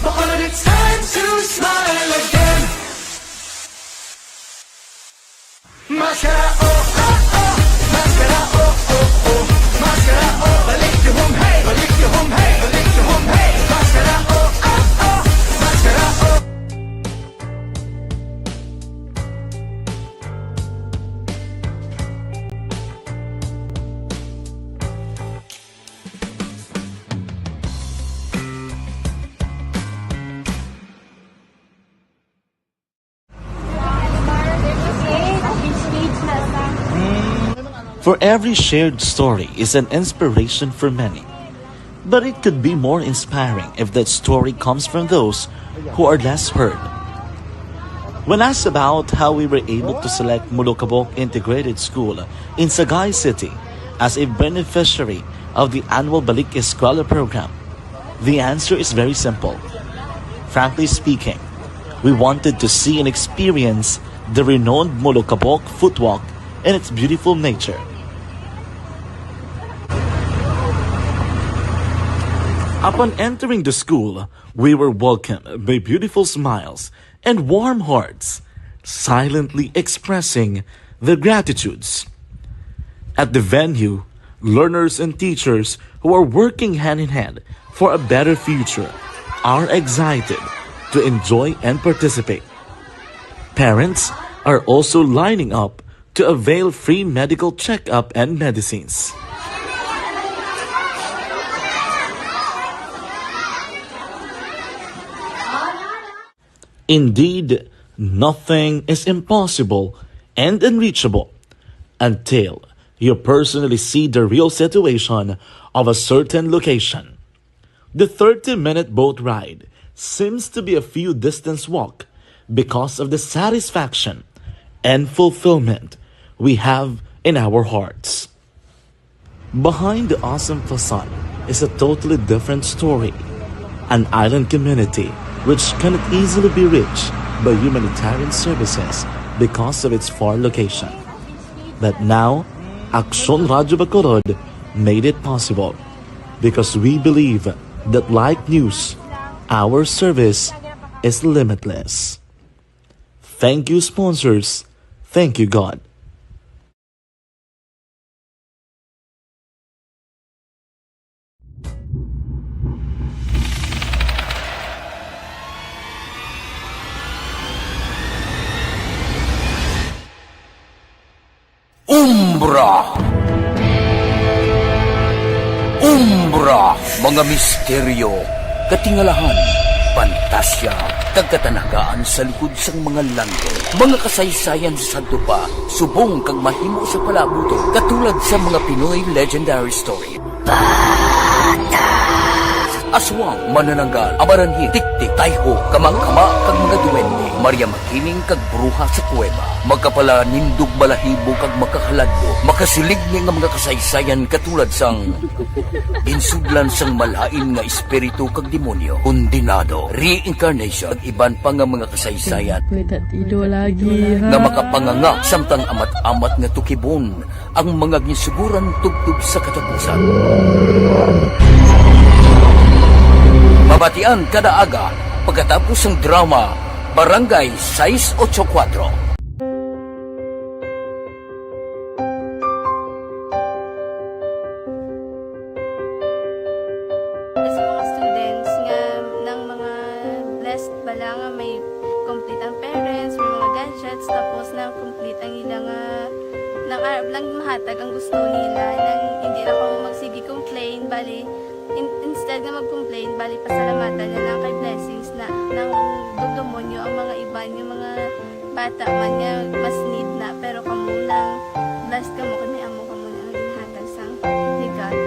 But all of it's time to smile again. Maskara, oh, oh, oh. Maskara, oh, oh, oh. Maskara, oh, balik yung hey, balik yung hey, balik yung hey. Maskara, oh, oh, oh. Maskara, oh. For every shared story is an inspiration for many. But it could be more inspiring if that story comes from those who are less heard. When asked about how we were able to select Molokabok Integrated School in Sagay City as a beneficiary of the annual Balik Eskwela program, the answer is very simple. Frankly speaking, we wanted to see and experience the renowned Molokabok Footwalk and its beautiful nature. Upon entering the school, we were welcomed by beautiful smiles and warm hearts, silently expressing their gratitudes. At the venue, learners and teachers who are working hand in hand for a better future are excited to enjoy and participate. Parents are also lining up to avail free medical checkup and medicines. Indeed, nothing is impossible and unreachable until you personally see the real situation of a certain location. The thirty-minute boat ride seems to be a few distance walk because of the satisfaction and fulfillment we have in our hearts. Behind the awesome facade is a totally different story, an island community which cannot easily be reached by humanitarian services because of its far location. But now, Aksyon Radyo Bacolod made it possible because we believe that like news, our service is limitless. Thank you, sponsors. Thank you, God. Umbra. Umbra, mga misteryo, katingalahan, pantasya, kag katanagaan sa likod sang mga landong. Mga kasaysayan sa sadto pa, subong kag mahimo sa palaabuton, katulad sa mga Pinoy legendary story. Batas. Suwang, manananggal, amaranhi, tiktik, tayho, kamakama, kag mga duwende, Maria Makiling, kag bruha sa kuweba. Makapalanindog balahibo kag makahaladlo, makasiligni nga mga kasaysayan katulad sang ginsudlan sang malain nga espiritu kag demonyo, kondenado, reincarnation, kag iban pa nga mga kasaysayan May tatido lagi, ha? Nga makapanganga samtang amat-amat nga tukibon ang mga ginsuguran tubtob sa katapusan. Mabatian kada aga pagkatapos sang drama Barangay sais ocho kuwatro. Sa mga students nga, ng mga blessed bala nga may complete ang parents, may mga gadgets, tapos na complete ang ila nga, nang arab lang mahatag ang gusto nila, nang hindi na ko magsige complain, bali, in-, instead nga mag-complain, bali, pasalamatan na lang kay blessings na, nang dugdumonyo ang mga iban, yung mga bata man nga mas need na, pero kamo lang, blessed kamo kay may amo kamo na nga ginhatag sang ni God.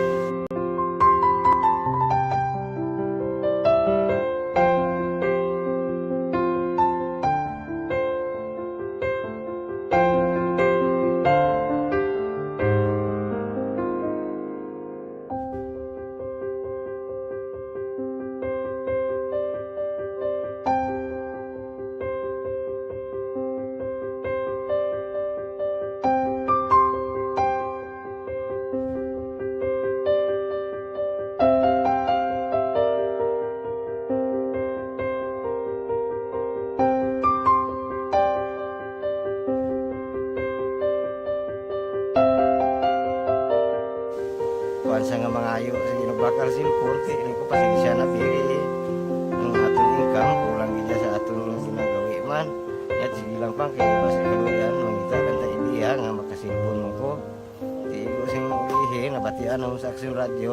Kuan sa nga mangayo sa ginubakal cellphone, kay rin ko pasensya na, biri. Ang aton income, kulang gid sa aton ginagawi man. Yat, sige lang pa, kay basta kaluyan, mangita lang ta idea nga makasilpon mo ko. Di ko sing ulihi, nabatian ako sa Action Radio,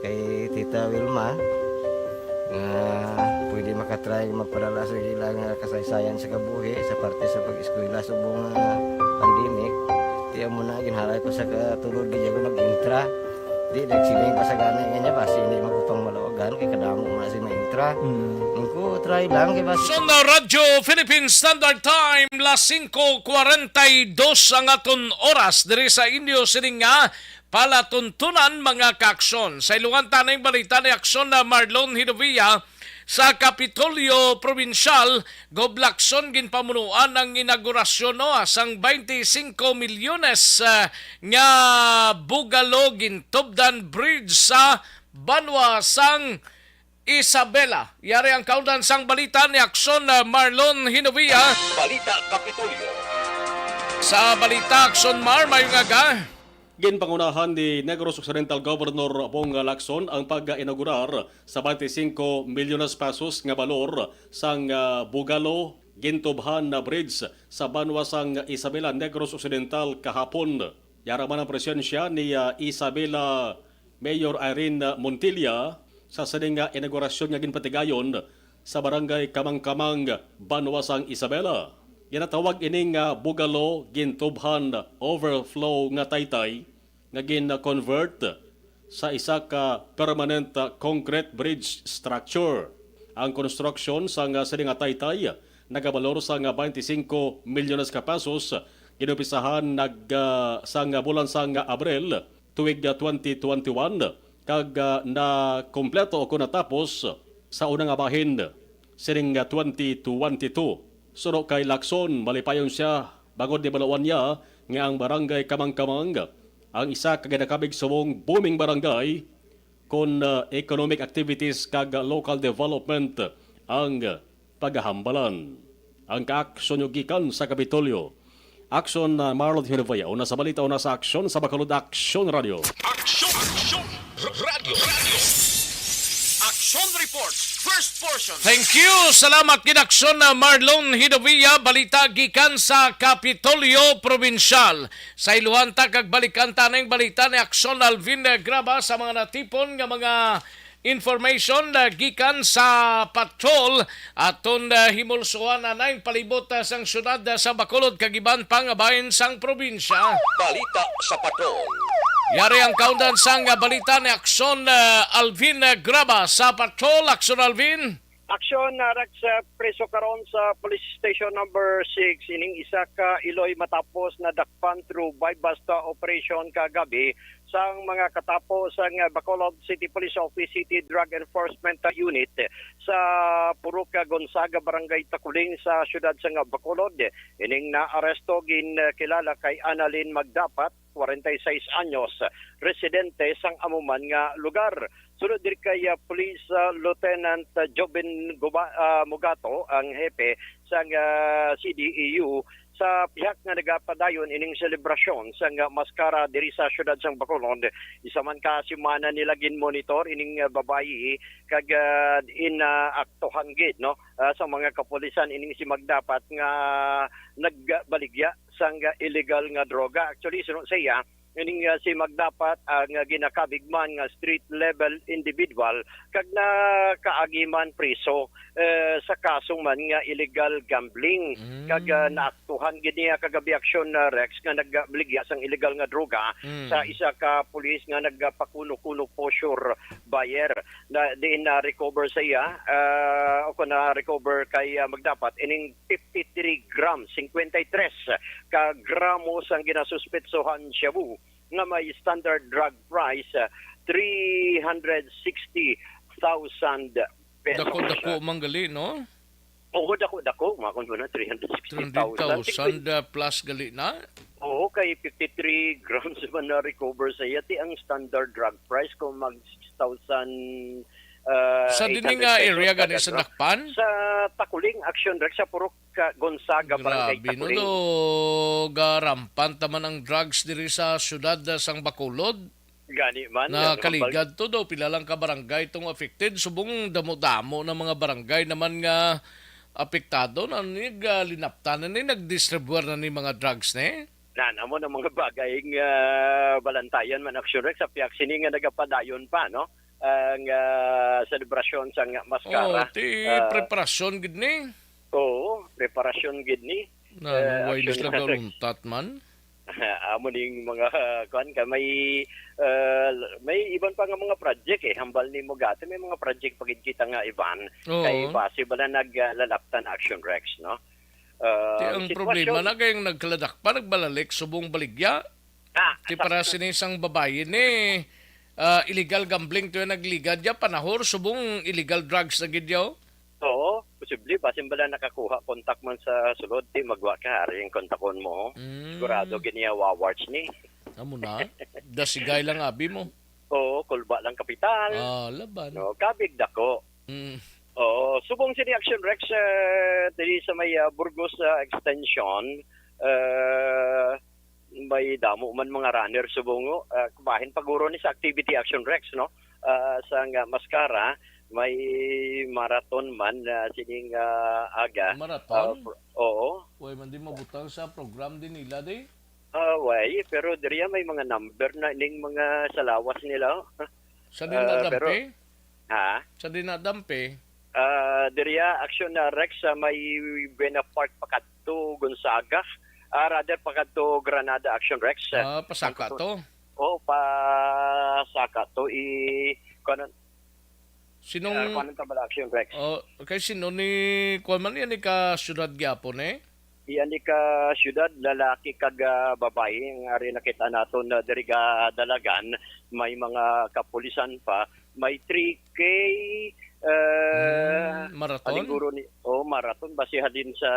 kay Tita Wilma, nga pwede makatry magpadala sa ila nga kasaysayan sa kabuhi sa parte sa pag-eskwela subong nga pandemic. Tiyan mo na, ginhalay ko sa katulog, di ako nag-intra. Di, nagsiling pa sa gani nga niya, basi hindi magkupang malawagan, kay kadamo mo na si maintra. Mm. Ang ko, try lang, kay basi Son na Radyo Philippine Standard Time, las singko kwarenta y dos ang aton oras diri sa inyo sining nga palatuntunan, mga kaaksyon. Sa ilugan ta ning balita ni Aksyon na Marlon Hinovia, sa Kapitolyo Probinsyal, Goblakson, ginpamunuan ang inaugurasyon, no, sang twenty-five milyones, ah, nga bugalo gintubdan bridge sa banwa sang Isabela. Yari ang kaundan sang balita ni Aksyon, ah, Marlon Hinovia. Balita Kapitolyo. Sa balita, Aksyon Mar, mayong aga. Ginpangunahan ni Negros Occidental Governor Bong Lacson ang pag-inaugurar sa twenty-five milyones pesos nga balor sang, ah, bugalo gintubhan na bridge sa banwa sang Isabela, Negros Occidental kahapon. Yara man ang presensya ni, ah, Isabela Mayor Irene Montilla sa sining nga inaugurasyon nga ginpatigayon sa Barangay Kamangkamang, banwa sang Isabela. Ginatawag ini nga bugalo gintubhan overflow nga taytay nga gin-convert sa isa ka permanent concrete bridge structure. Ang konstruksyon sang sining nga taytay nagabalor sang twenty-five milyones ka pesos, ginumpisahan nag, ah, sang bulan sang Abril tuig, ah, twenty twenty-one, kag, ah, nakompleto o kon natapos sa una nga bahin sining, ah, twenty twenty-two. Suno kay Lacson, malipayon sia bangod nabal-an niya nga ang Barangay Kamangkamang ang isa ka ginakabig subong booming barangay kon, ah, economic activities kag local development ang pagahambalan. Ang kaaksyon nyo gikan sa Kapitolyo. Aksyon na Marlon Hinovea, una sa balita, una sa aksyon, sa Bacolod Aksyon Radio. Aksyon! Aksyon! R-, Radyo! Radyo! Aksyon Report, first portion. Thank you! Salamat gid, Aksyon na Marlon Hinovea, balita gikan sa Kapitolyo Probinsyal. Sa iluhan ta kag balikan ta ning balita ni Aksyon Alvin Graba sa mga natipon nga mga information, ah, gikan sa patrol. Aton, ah, himulsuhan ang palibot, ah, sang syudad, ah, sa Bacolod kag iban pa nga bahin sang probinsya. Balita sa patrol. Yari ang kaundan sang balita ni Aksyon, ah, Alvin, ah, Graba sa Patrol. Aksyon, Alvin. Aksyon, ah, Rex, ah, preso karon sa Police Station Number Six ining isa ka iloy matapos nadakpan through buy-bust operation kagabi sang mga katapo sang, ah, Bacolod City Police Office City Drug Enforcement Unit sa Purok Gonzaga, Barangay Takuling sa siyudad sang Bacolod. Ining naaresto ginkilala kay Annalyn Magdapat, kwarenta y seis anyos, residente sang amo man nga lugar. Sulod diri kay, ah, Police, ah, Lieutenant, ah, Joven Guba-, ah, Mugato, ang hepe sang, ah, C D E U, sa pihak nga nagapadayon ining selebrasyon sang, ah, Maskara diri sa siyudad sang Bacolod, isa man ka semana nila ginmonitor ining, ah, babayi kag, ah, inaaktuhan gid, no, ah, sa mga kapulisan ining si Magdapat nga nagbaligya sang illegal nga droga. Actually, suno sa iya, ining, ah, si Magdapat ang, ah, ginakabig man nga street level individual kag nakaagi man priso, eh, sa kaso man nga illegal gambling. Mm. Kag, ah, naaktuhan gid niya kagabi, Aksyon, ah, Rex, nga nagbaligya sang illegal nga droga Mm. sa isa ka pulis nga nagpakuno-kuno poseur buyer. Na, diin na-recover sa iya, ah, o kung na-recover kay, ah, Magdapat, ining fifty-three grams, cincuenta y tres ka gramo sang ginasuspetsohan shabu nga may standard drug price, ah, three hundred sixty thousand pesos. Dako-dako man gali, no? Oo, dako-dako. Mga kung ano, three hundred sixty thousand. Three hundred thousand, ah, plus gali na? Oo, kay fifty-three grams man na-recover sa iya. Ti ang standard drug price kung mag six thousand, ah, Sa dini nga eight hundred pesos area kada gani sa gram. Dakpan? Sa Takuling, Aksyon, Rex, sa Purok, ah, Gonzaga, Barangay Grabe, no, Takuling. Do, garampant naman ang drugs diri sa siyudad, ah, sang Bacolod. Gani man, ano, Nakaligad to do, pila lang ka barangay tong affected. Subong damo-damo na mga barangay naman nga apektado na ni, ah, linaptan na ni, nagdistribuar na ni mga drugs ni. Nan, amo na mga bagay nga balantayan man, Aksyon, Rex, sa pihak sini nga nagapadayon pa, no? Ang, ah, selebrasyon sang Maskara. Oh, ti Ah, preparasyon gid ni. Oo, preparasyon gid ni. Na, Eh, nang way Aksyon, sila Rex. Garuntat man. Amo ning mga, kuwan ka, may, ah, may iban pa nga mga project, eh. Hambal ni Mugato, may mga project pa gid kita nga iban. Oo. Kay base bala nag, ah, lalaptan, Aksyon, Rex, no? Ah, Ti ang sitwasyon problema na kay ang nagkaladak pa, nagbalalik, subong baligya. Ah, Ti para sakto. Sini sang babayi ni, ah, illegal gambling to yung nagligad ya, panahor, subong illegal drugs na gid yaw. Oo, posible. Basin bala nakakuha kontak man sa sulod, ti magwa ka, ari ang kontakon mo. Mm. Sigurado gid niya wawards ni. Amo na. Dasigay lang abi mo. Oo, kulba lang kapital. Ah, laban. No, kabig dako. Mm. Oo, subong sini Action Rex, eh, diri sa may, ah, Burgos, ah, Extension, eh, may damo man mga runner subong, ah, bahin paguro ni sa activity Action Rex, no? Ah, sa nga Mascara, may marathon man, ah, sining, ah, aga. Marathon? Ah, pro-, oo. Way man di mabutang sa program din nila, di? Ah, way, pero diri may mga number na ning mga sa lawas nila. Sa Ah, dinadampi? pero, ha? Sa dinadampi? Ah, diri, ah, Action na Rex, sa may Buena Park pakadto Gonzaga. Ah, rather pakadto Granada Action Rex. Ah, pasaka Ang kuto-, to? Oh, pasaka to. I, kuwan, Sinong, ah, kuwan ang tabala Action Rex. Oh, kay sino ni, kuwan man yan, ni ka syudad gyapon, eh? Iya ni ka syudad, lalaki kag, ah, babayi, ang ari nakita naton na diri ga Dalagan, may mga kapulisan pa, may three K, eh, Mm, marathon? Halin guro ni, oh, marathon, base halin sa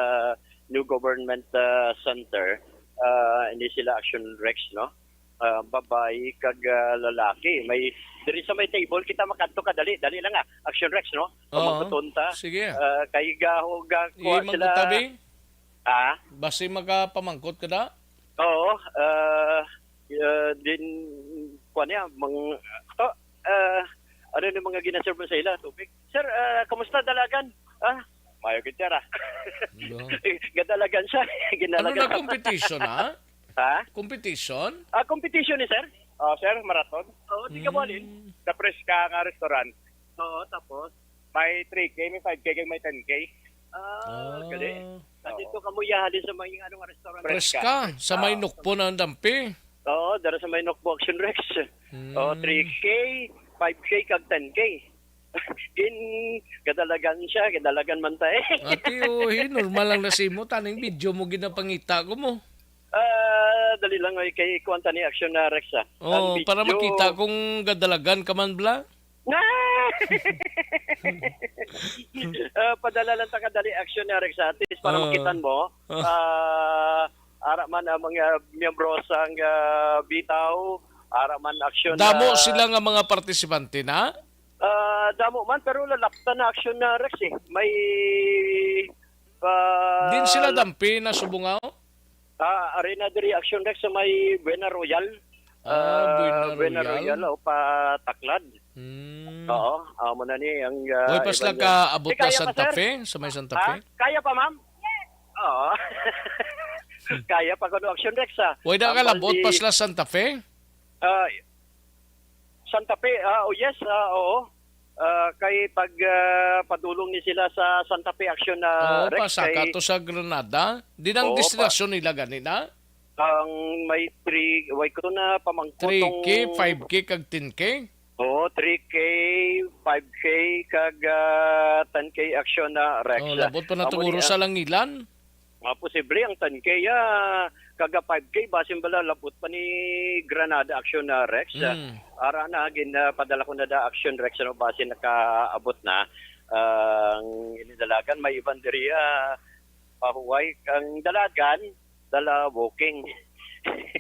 New Government, ah, Center, ah, ini sila Action Rex, no? Ah, babayi kag, ah, lalaki. May, diri sa may table, kita makadto ka, dali, dali lang, ah. Action Rex, no? Oo. Pamangkuton ta. Sige. Ah, kay gaho, ga, kuha Imang sila. Utabi? Ah? Basi makapamangkot ka da? Oo, ah, ah, din, kuha niya, mang, to, ah, ano yung mga ginaserve mo sa ila? Tubig? Sir, ah, kamusta Dalagan? Ah, mayo gid, sir, ah. Lo. Gadalagan siya. Ano Ginalagan na sa competition, ha? Ha? Competition? Ah, competition ni sir? Oh, sir, marathon. Oo, di ka Mm. Sa Preska nga restaurant. Oo, tapos? May three K, may five K, kag may ten K. Ah, Ah. Gali. Kasi Oo. Ito ka mo yahali sa may, ano, nga restaurant. Preska, Preska. Sa may Ah. Nukpon ang dampi. Oo, Oh, dara sa may Nokbo Action Rex. Oh, Mm. three K, five K, kag ten K. Gin, kadalagan siya, kadalagan man tayo. Ati, oh, eh, normal lang na simo, taning video mo ginapangita ko mo. Ah, dali lang, oy, kay kuwan ta ni Action na Rex, ah. Ang Oh, para video makita kung gadalagan ka man, bla. Ah! Ah, padala lang ta kadali Action na Rex, ah. At least para Ah. makitan mo, Ah. ah, ara man ang mga miyembro sang, ah, Bitaw, ara man Action Damo na sila nga mga partisipante na? Ah, damo man, pero lalapta na Action na Rex, eh. May, ah, Din sila dampi na subungaw? Ah, arena diri Action Rex sa may Buena Royal. Ah, Ah, Buena Buena Royal. Royal, o pa Taklad. Hmm. Oo, amo na ni ang, ah, Oy, pas iban lang niya. ka abot Di na kaya pa, Santa sir? Fe, sa may Santa Ha? Fe? Kaya pa, ma'am? Oo. Kaya pa kuno Action Rex, ah. Way da Ang ka labot, bandi- pas la Santa Fe? Ah, Santa Fe, ah, oh yes, ah, oo. Ah, kay pag, ah, padulong ni sila sa Santa Fe Action na Oo, Rex, pasaka kay to sa Granada. Di nang Oo, pa- destinasyon nila gani na? Ang may three, way ko na pamangkot Three K, tong five K, kag ten K? Oo, three K, five K, kag, ah, ten K Action na Rex. Oh, labot pa na Amo ni tuguro ang sa Langilan. Mga posible ang ten K, ah, kaga five K, basin bala labot pa ni Granada Action na Rex. Mm. Ara na, gin, ah, padala ko na da Action Rex, ano, basin nakaabot na. Ah, ang inidalagan, may iban diri, ah, pahuway. Ang dalagan, dala walking.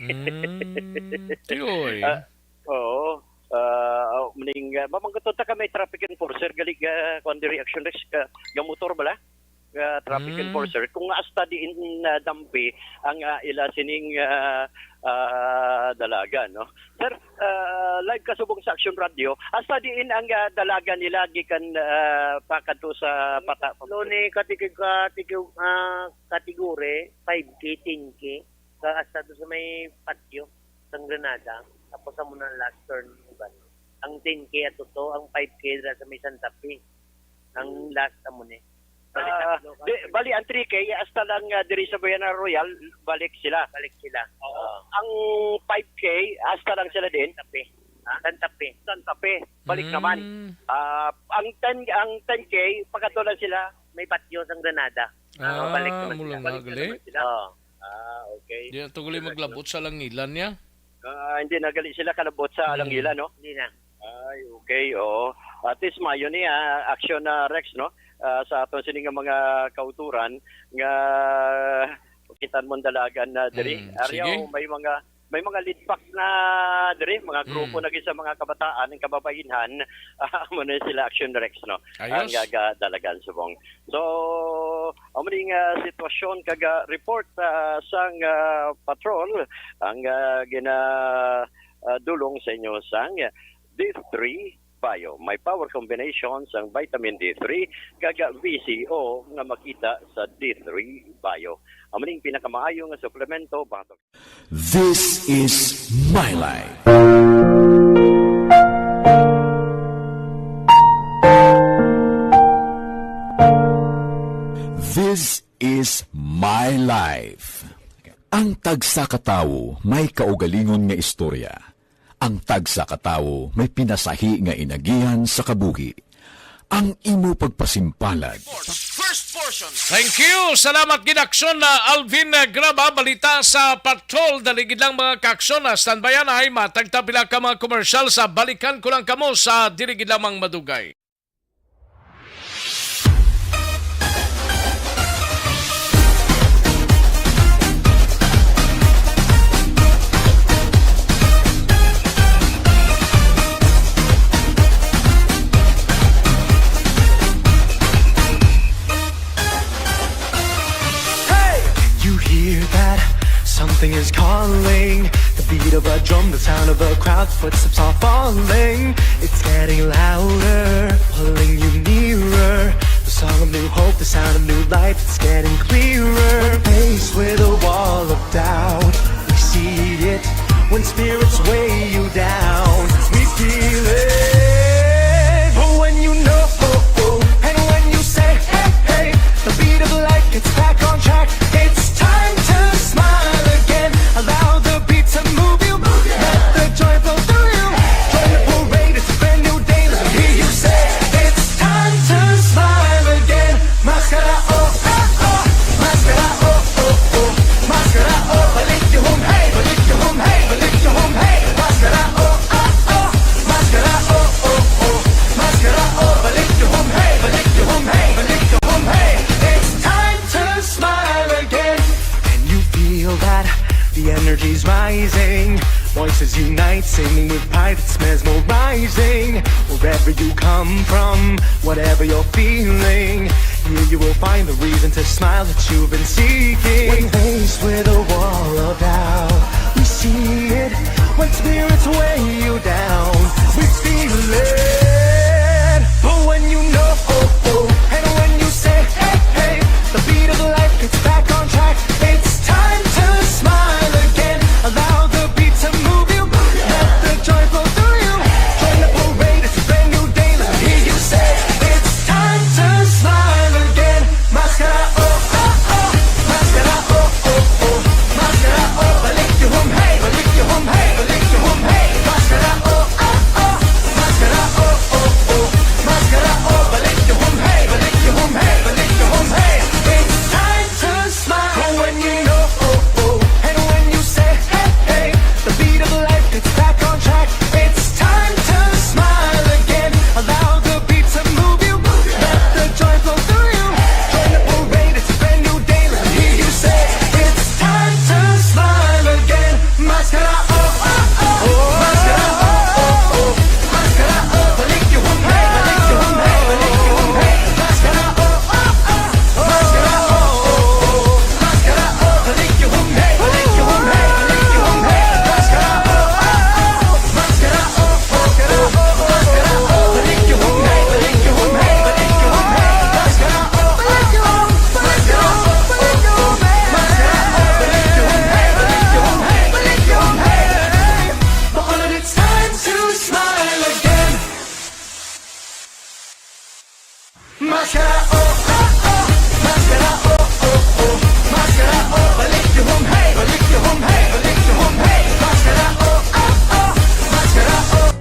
Mm, tiyoy. Ah, oo. Ah, oh, muning, ah, mamangkot ta ka may traffic enforcer, gali, ah, kuwan diri, Action Rex, ah, nga motor bala? Ah, traffic Mm. enforcer, kung hasta diin, ah, dampi ang, ah, ila sining, ah, ah, dalagan, no? Sir, ah, live ka subong sa Action Radio, hasta diin ang, ah, dalagan nila gikan, ah, pakadto sa pata-, Loni, katigi-, katigi-, ah, kategori, five K, ten K, ka hasta to sa may patio sang Granada, tapos amo na last turn, uban. Ang ten K ato to, ang five K dira sa may Santa Fe. Ang Hmm. last amo ni. Bali, Ah, tatlo ka di, turn. Bali, ang three K, hasta lang, ah, diri sa Buena Royal, balik sila. Balik sila. Oo. Ah. Ang five K, hasta lang sila din. Santa Fe. Ha? Santa Fe. Santa Fe, balik Mm. naman. Ah, ang ten, ang ten K, pakadto lang sila. May patio sang Granada. Ah, Balik naman amo sila. lang na, Balik na gali. naman sila. Oo. Ah, okay. Di na to gali Correct, maglabot no? sa Langilan niya. Ah, hindi na gali sila kalabot sa Hmm. Langilan, no? Hindi na. Ay, okay, oo. At least, mayo ni, ah, Action na Rex, no? Ah, sa aton sini nga mga kauturan nga kitan mo dalagan na diri. Hmm, Ariaw, sige. May mga, may mga lead pack na diri, mga grupo Hmm. na gid sa mga kabataan, ang kababainhan, ah, amo na sila Action Rex, no? Ayos. Ang gaga dalagan subong. So, amo ni nga sitwasyon kag, ah, report, ah, sang, ah, patrol ang, ah, gina, ah, dulong sa inyo sang D three Bio. May power combination sang vitamin D three kag V C O nga makita sa D three Bio. Amo ning pinakamaayo nga suplemento batok. This is my life. This is my life. Ang tagsa ka tawo may kaugalingon nga istorya. Ang tagsa ka tawo may pinasahi nga inagihan sa kabuhi. Ang imo pagpasimpalad. First portion. Thank you. Salamat gid, Aksyon na Alvin, uh, Graba. Balita sa Patrol. Dali gid lang, mga kaaksyon, ah, standby anay. Matag ta pila ka mga commercial sa balikan ko lang kamo sa dili gid lamang madugay. Hey! You hear that? Something is calling. The beat of a drum, the sound of a crowd, footsteps are falling. It's getting louder, pulling you nearer. The song of new hope, the sound of new life, it's getting clearer. When faced with a wall of doubt, we see it. When spirits weigh you down, we feel it. But when you know, and when you say, "Hey, hey," the beat of life gets back on track. It's time to smile again. Allow the beat to move you, move Voices unite, singing with pride that's mesmerizing. Wherever you come from, whatever you're feeling, here you will find the reason to smile that you've been seeking. When faced with a wall of doubt, we see it. When spirits weigh you down, we feel it. But when you know, oh, oh, and when you say, hey, hey, the beat of life gets back on track. It's time to smile again. Allow the beat to move you. Let the joy flow through you. Join the parade, it's a brand new day. Let me hear you say, it's time to smile again. Maskara, oh, oh, oh. Maskara, oh, oh, oh. Maskara, oh, balik yung hum, hey. Balik yung hum, hey. Balik yung hum, hey. Maskara, oh, oh, oh. Maskara, oh, oh, oh. Maskara, oh, balik yung hum, hey. Balik yung hum, hey. Balik yung hum, hey. It's time to smile. But when you know, oh, oh, and when you say, hey, hey, the beat of life gets back on track. It's time to smile again. Allow the beat to move you. Let the joy flow through you. Join the parade, it's a brand new day. Let me hear you say, it's time to smile again. Maskara, oh, oh, oh. Maskara, oh, oh, oh. Maskara, oh, balik yung hum, hey, balik yung hum, hey, balik yung hum, hey. Maskara, oh, oh, oh. Maskara, oh, oh, oh. It's time to smile again. Maskara, oh, oh, oh. Maskara, oh, oh, oh. Maskara, oh, balik yung hum, hey. Balik yung hum, hey. Balik yung hum, hey. Maskara, oh, oh, oh. Maskara, oh.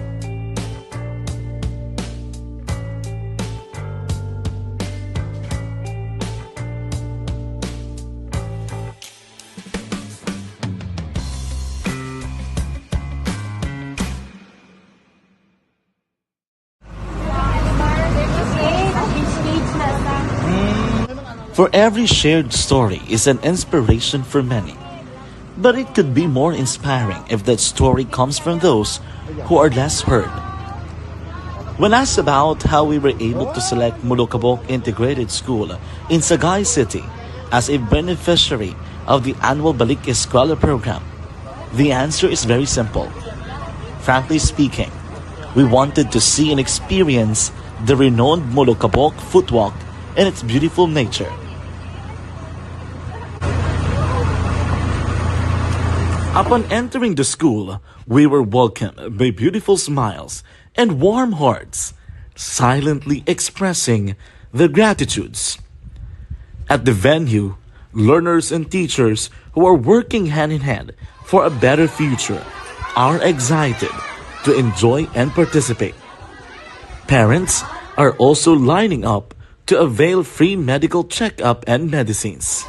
For every shared story is an inspiration for many. But it could be more inspiring if that story comes from those who are less heard. When asked about how we were able to select Molokabok Integrated School in Sagay City as a beneficiary of the annual Balik Eskwela program, the answer is very simple. Frankly speaking, we wanted to see and experience the renowned Molokabok Footwalk and its beautiful nature. Upon entering the school, we were welcomed by beautiful smiles and warm hearts, silently expressing their gratitudes. At the venue, learners and teachers who are working hand in hand for a better future are excited to enjoy and participate. Parents are also lining up to avail free medical checkup and medicines.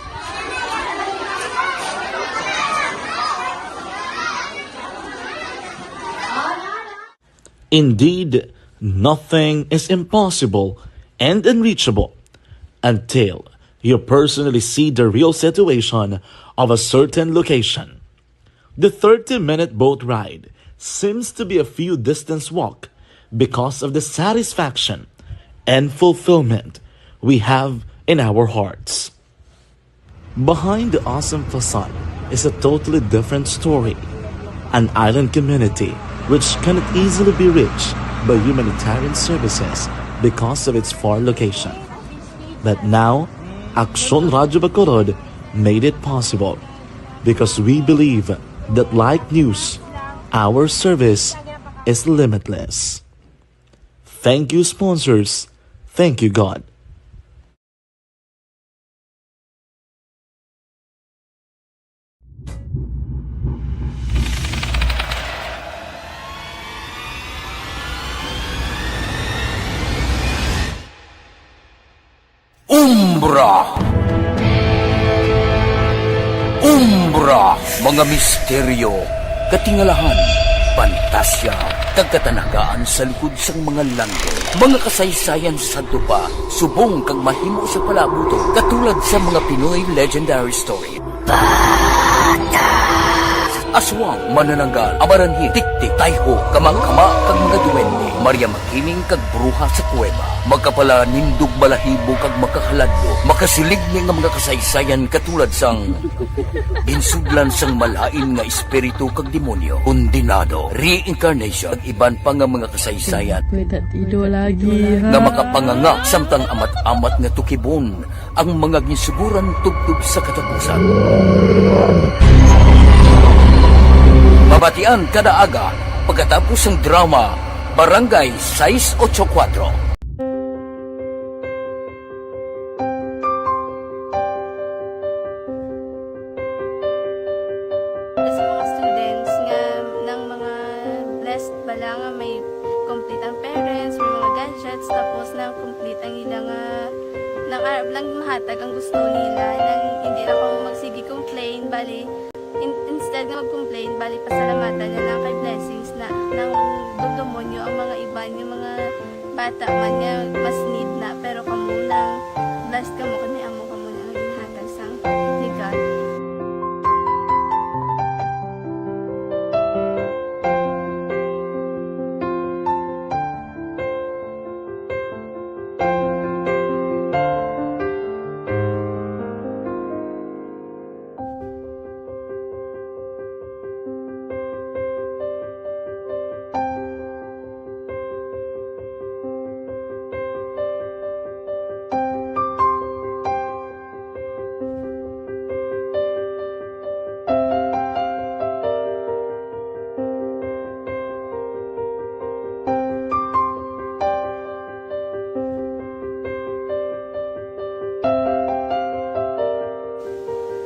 Indeed, nothing is impossible and unreachable until you personally see the real situation of a certain location. The thirty-minute boat ride seems to be a few distance walk because of the satisfaction and fulfillment we have in our hearts. Behind the awesome facade is a totally different story. An island community which cannot easily be reached by humanitarian services because of its far location. But now, Aksyon Radyo Bacolod made it possible because we believe that like news, our service is limitless. Thank you, sponsors. Thank you, God. Umbra. Umbra, mga misteryo, katingalahan, pantasya, kag katanagaan sa likod sang mga langit. Mga kasaysayan sa sadto pa, subong kag mahimo sa palabuton, katulad sa mga Pinoy legendary story. Bata! Aswang, manananggal, amaranhi, tiktik, tayho, kamakama, kag mga duwende, Maria Makiling kag bruha sa kuweba, makapalanindog balahibo kag makahaladlo, makasiligni nga mga kasaysayan katulad sang ginsudlan sang malain nga espiritu kag demonyo, kondenado, reincarnation, kag iban pa nga mga kasaysayan May tatido lagi, ha? Nga makapanganga samtang amat-amat nga tukibon ang mga ginsuguran tubtob sa katapusan. Mabatian kada aga pagkatapos sang drama Barangay sais ocho kuwatro. Sa mga students nga, nang mga blessed bala nga may complete ang parents, may mga gadgets, tapos nang complete ang ila nga, nang arab lang mahatag ang gusto nila, nang hindi na ko magsige complain, bali, in-, instead nga mag-complain, bali, pasalamatan na lang kay blessings na, nang dumdumonyo ang mga iban, yung mga bata man nga mas need na, pero kamo lang, blessed kamo kay may amo kamo na nga ginhatag sang ni God.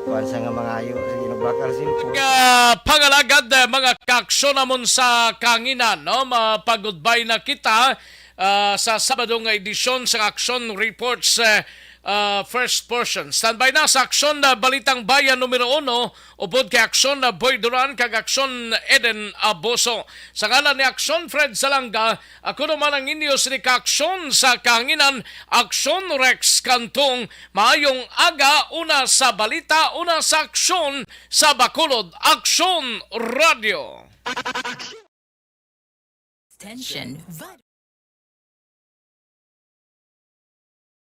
Kuwan sa nga mangayo, sige, nagbakal simple. Nga pangalagad, eh, mga kaaksyon namon sa kahanginan, no? Mapagudbay na kita, ah, sa Sabado nga edisyon sa Aksyon Reports, eh, ah, first portion. Standby na sa Aksyon na Balitang Bayan numero uno, upod kay Aksyon na Boy Duran kag Aksyon Eden Abuso. Sa ngalan ni Aksyon Fred Salanga, ako naman ang inyo sini ka Aksyon sa kahanginan, Aksyon Rex Cantong. Maayong aga, una sa balita, una sa aksyon sa Bacolod, Aksyon Radio. Tension.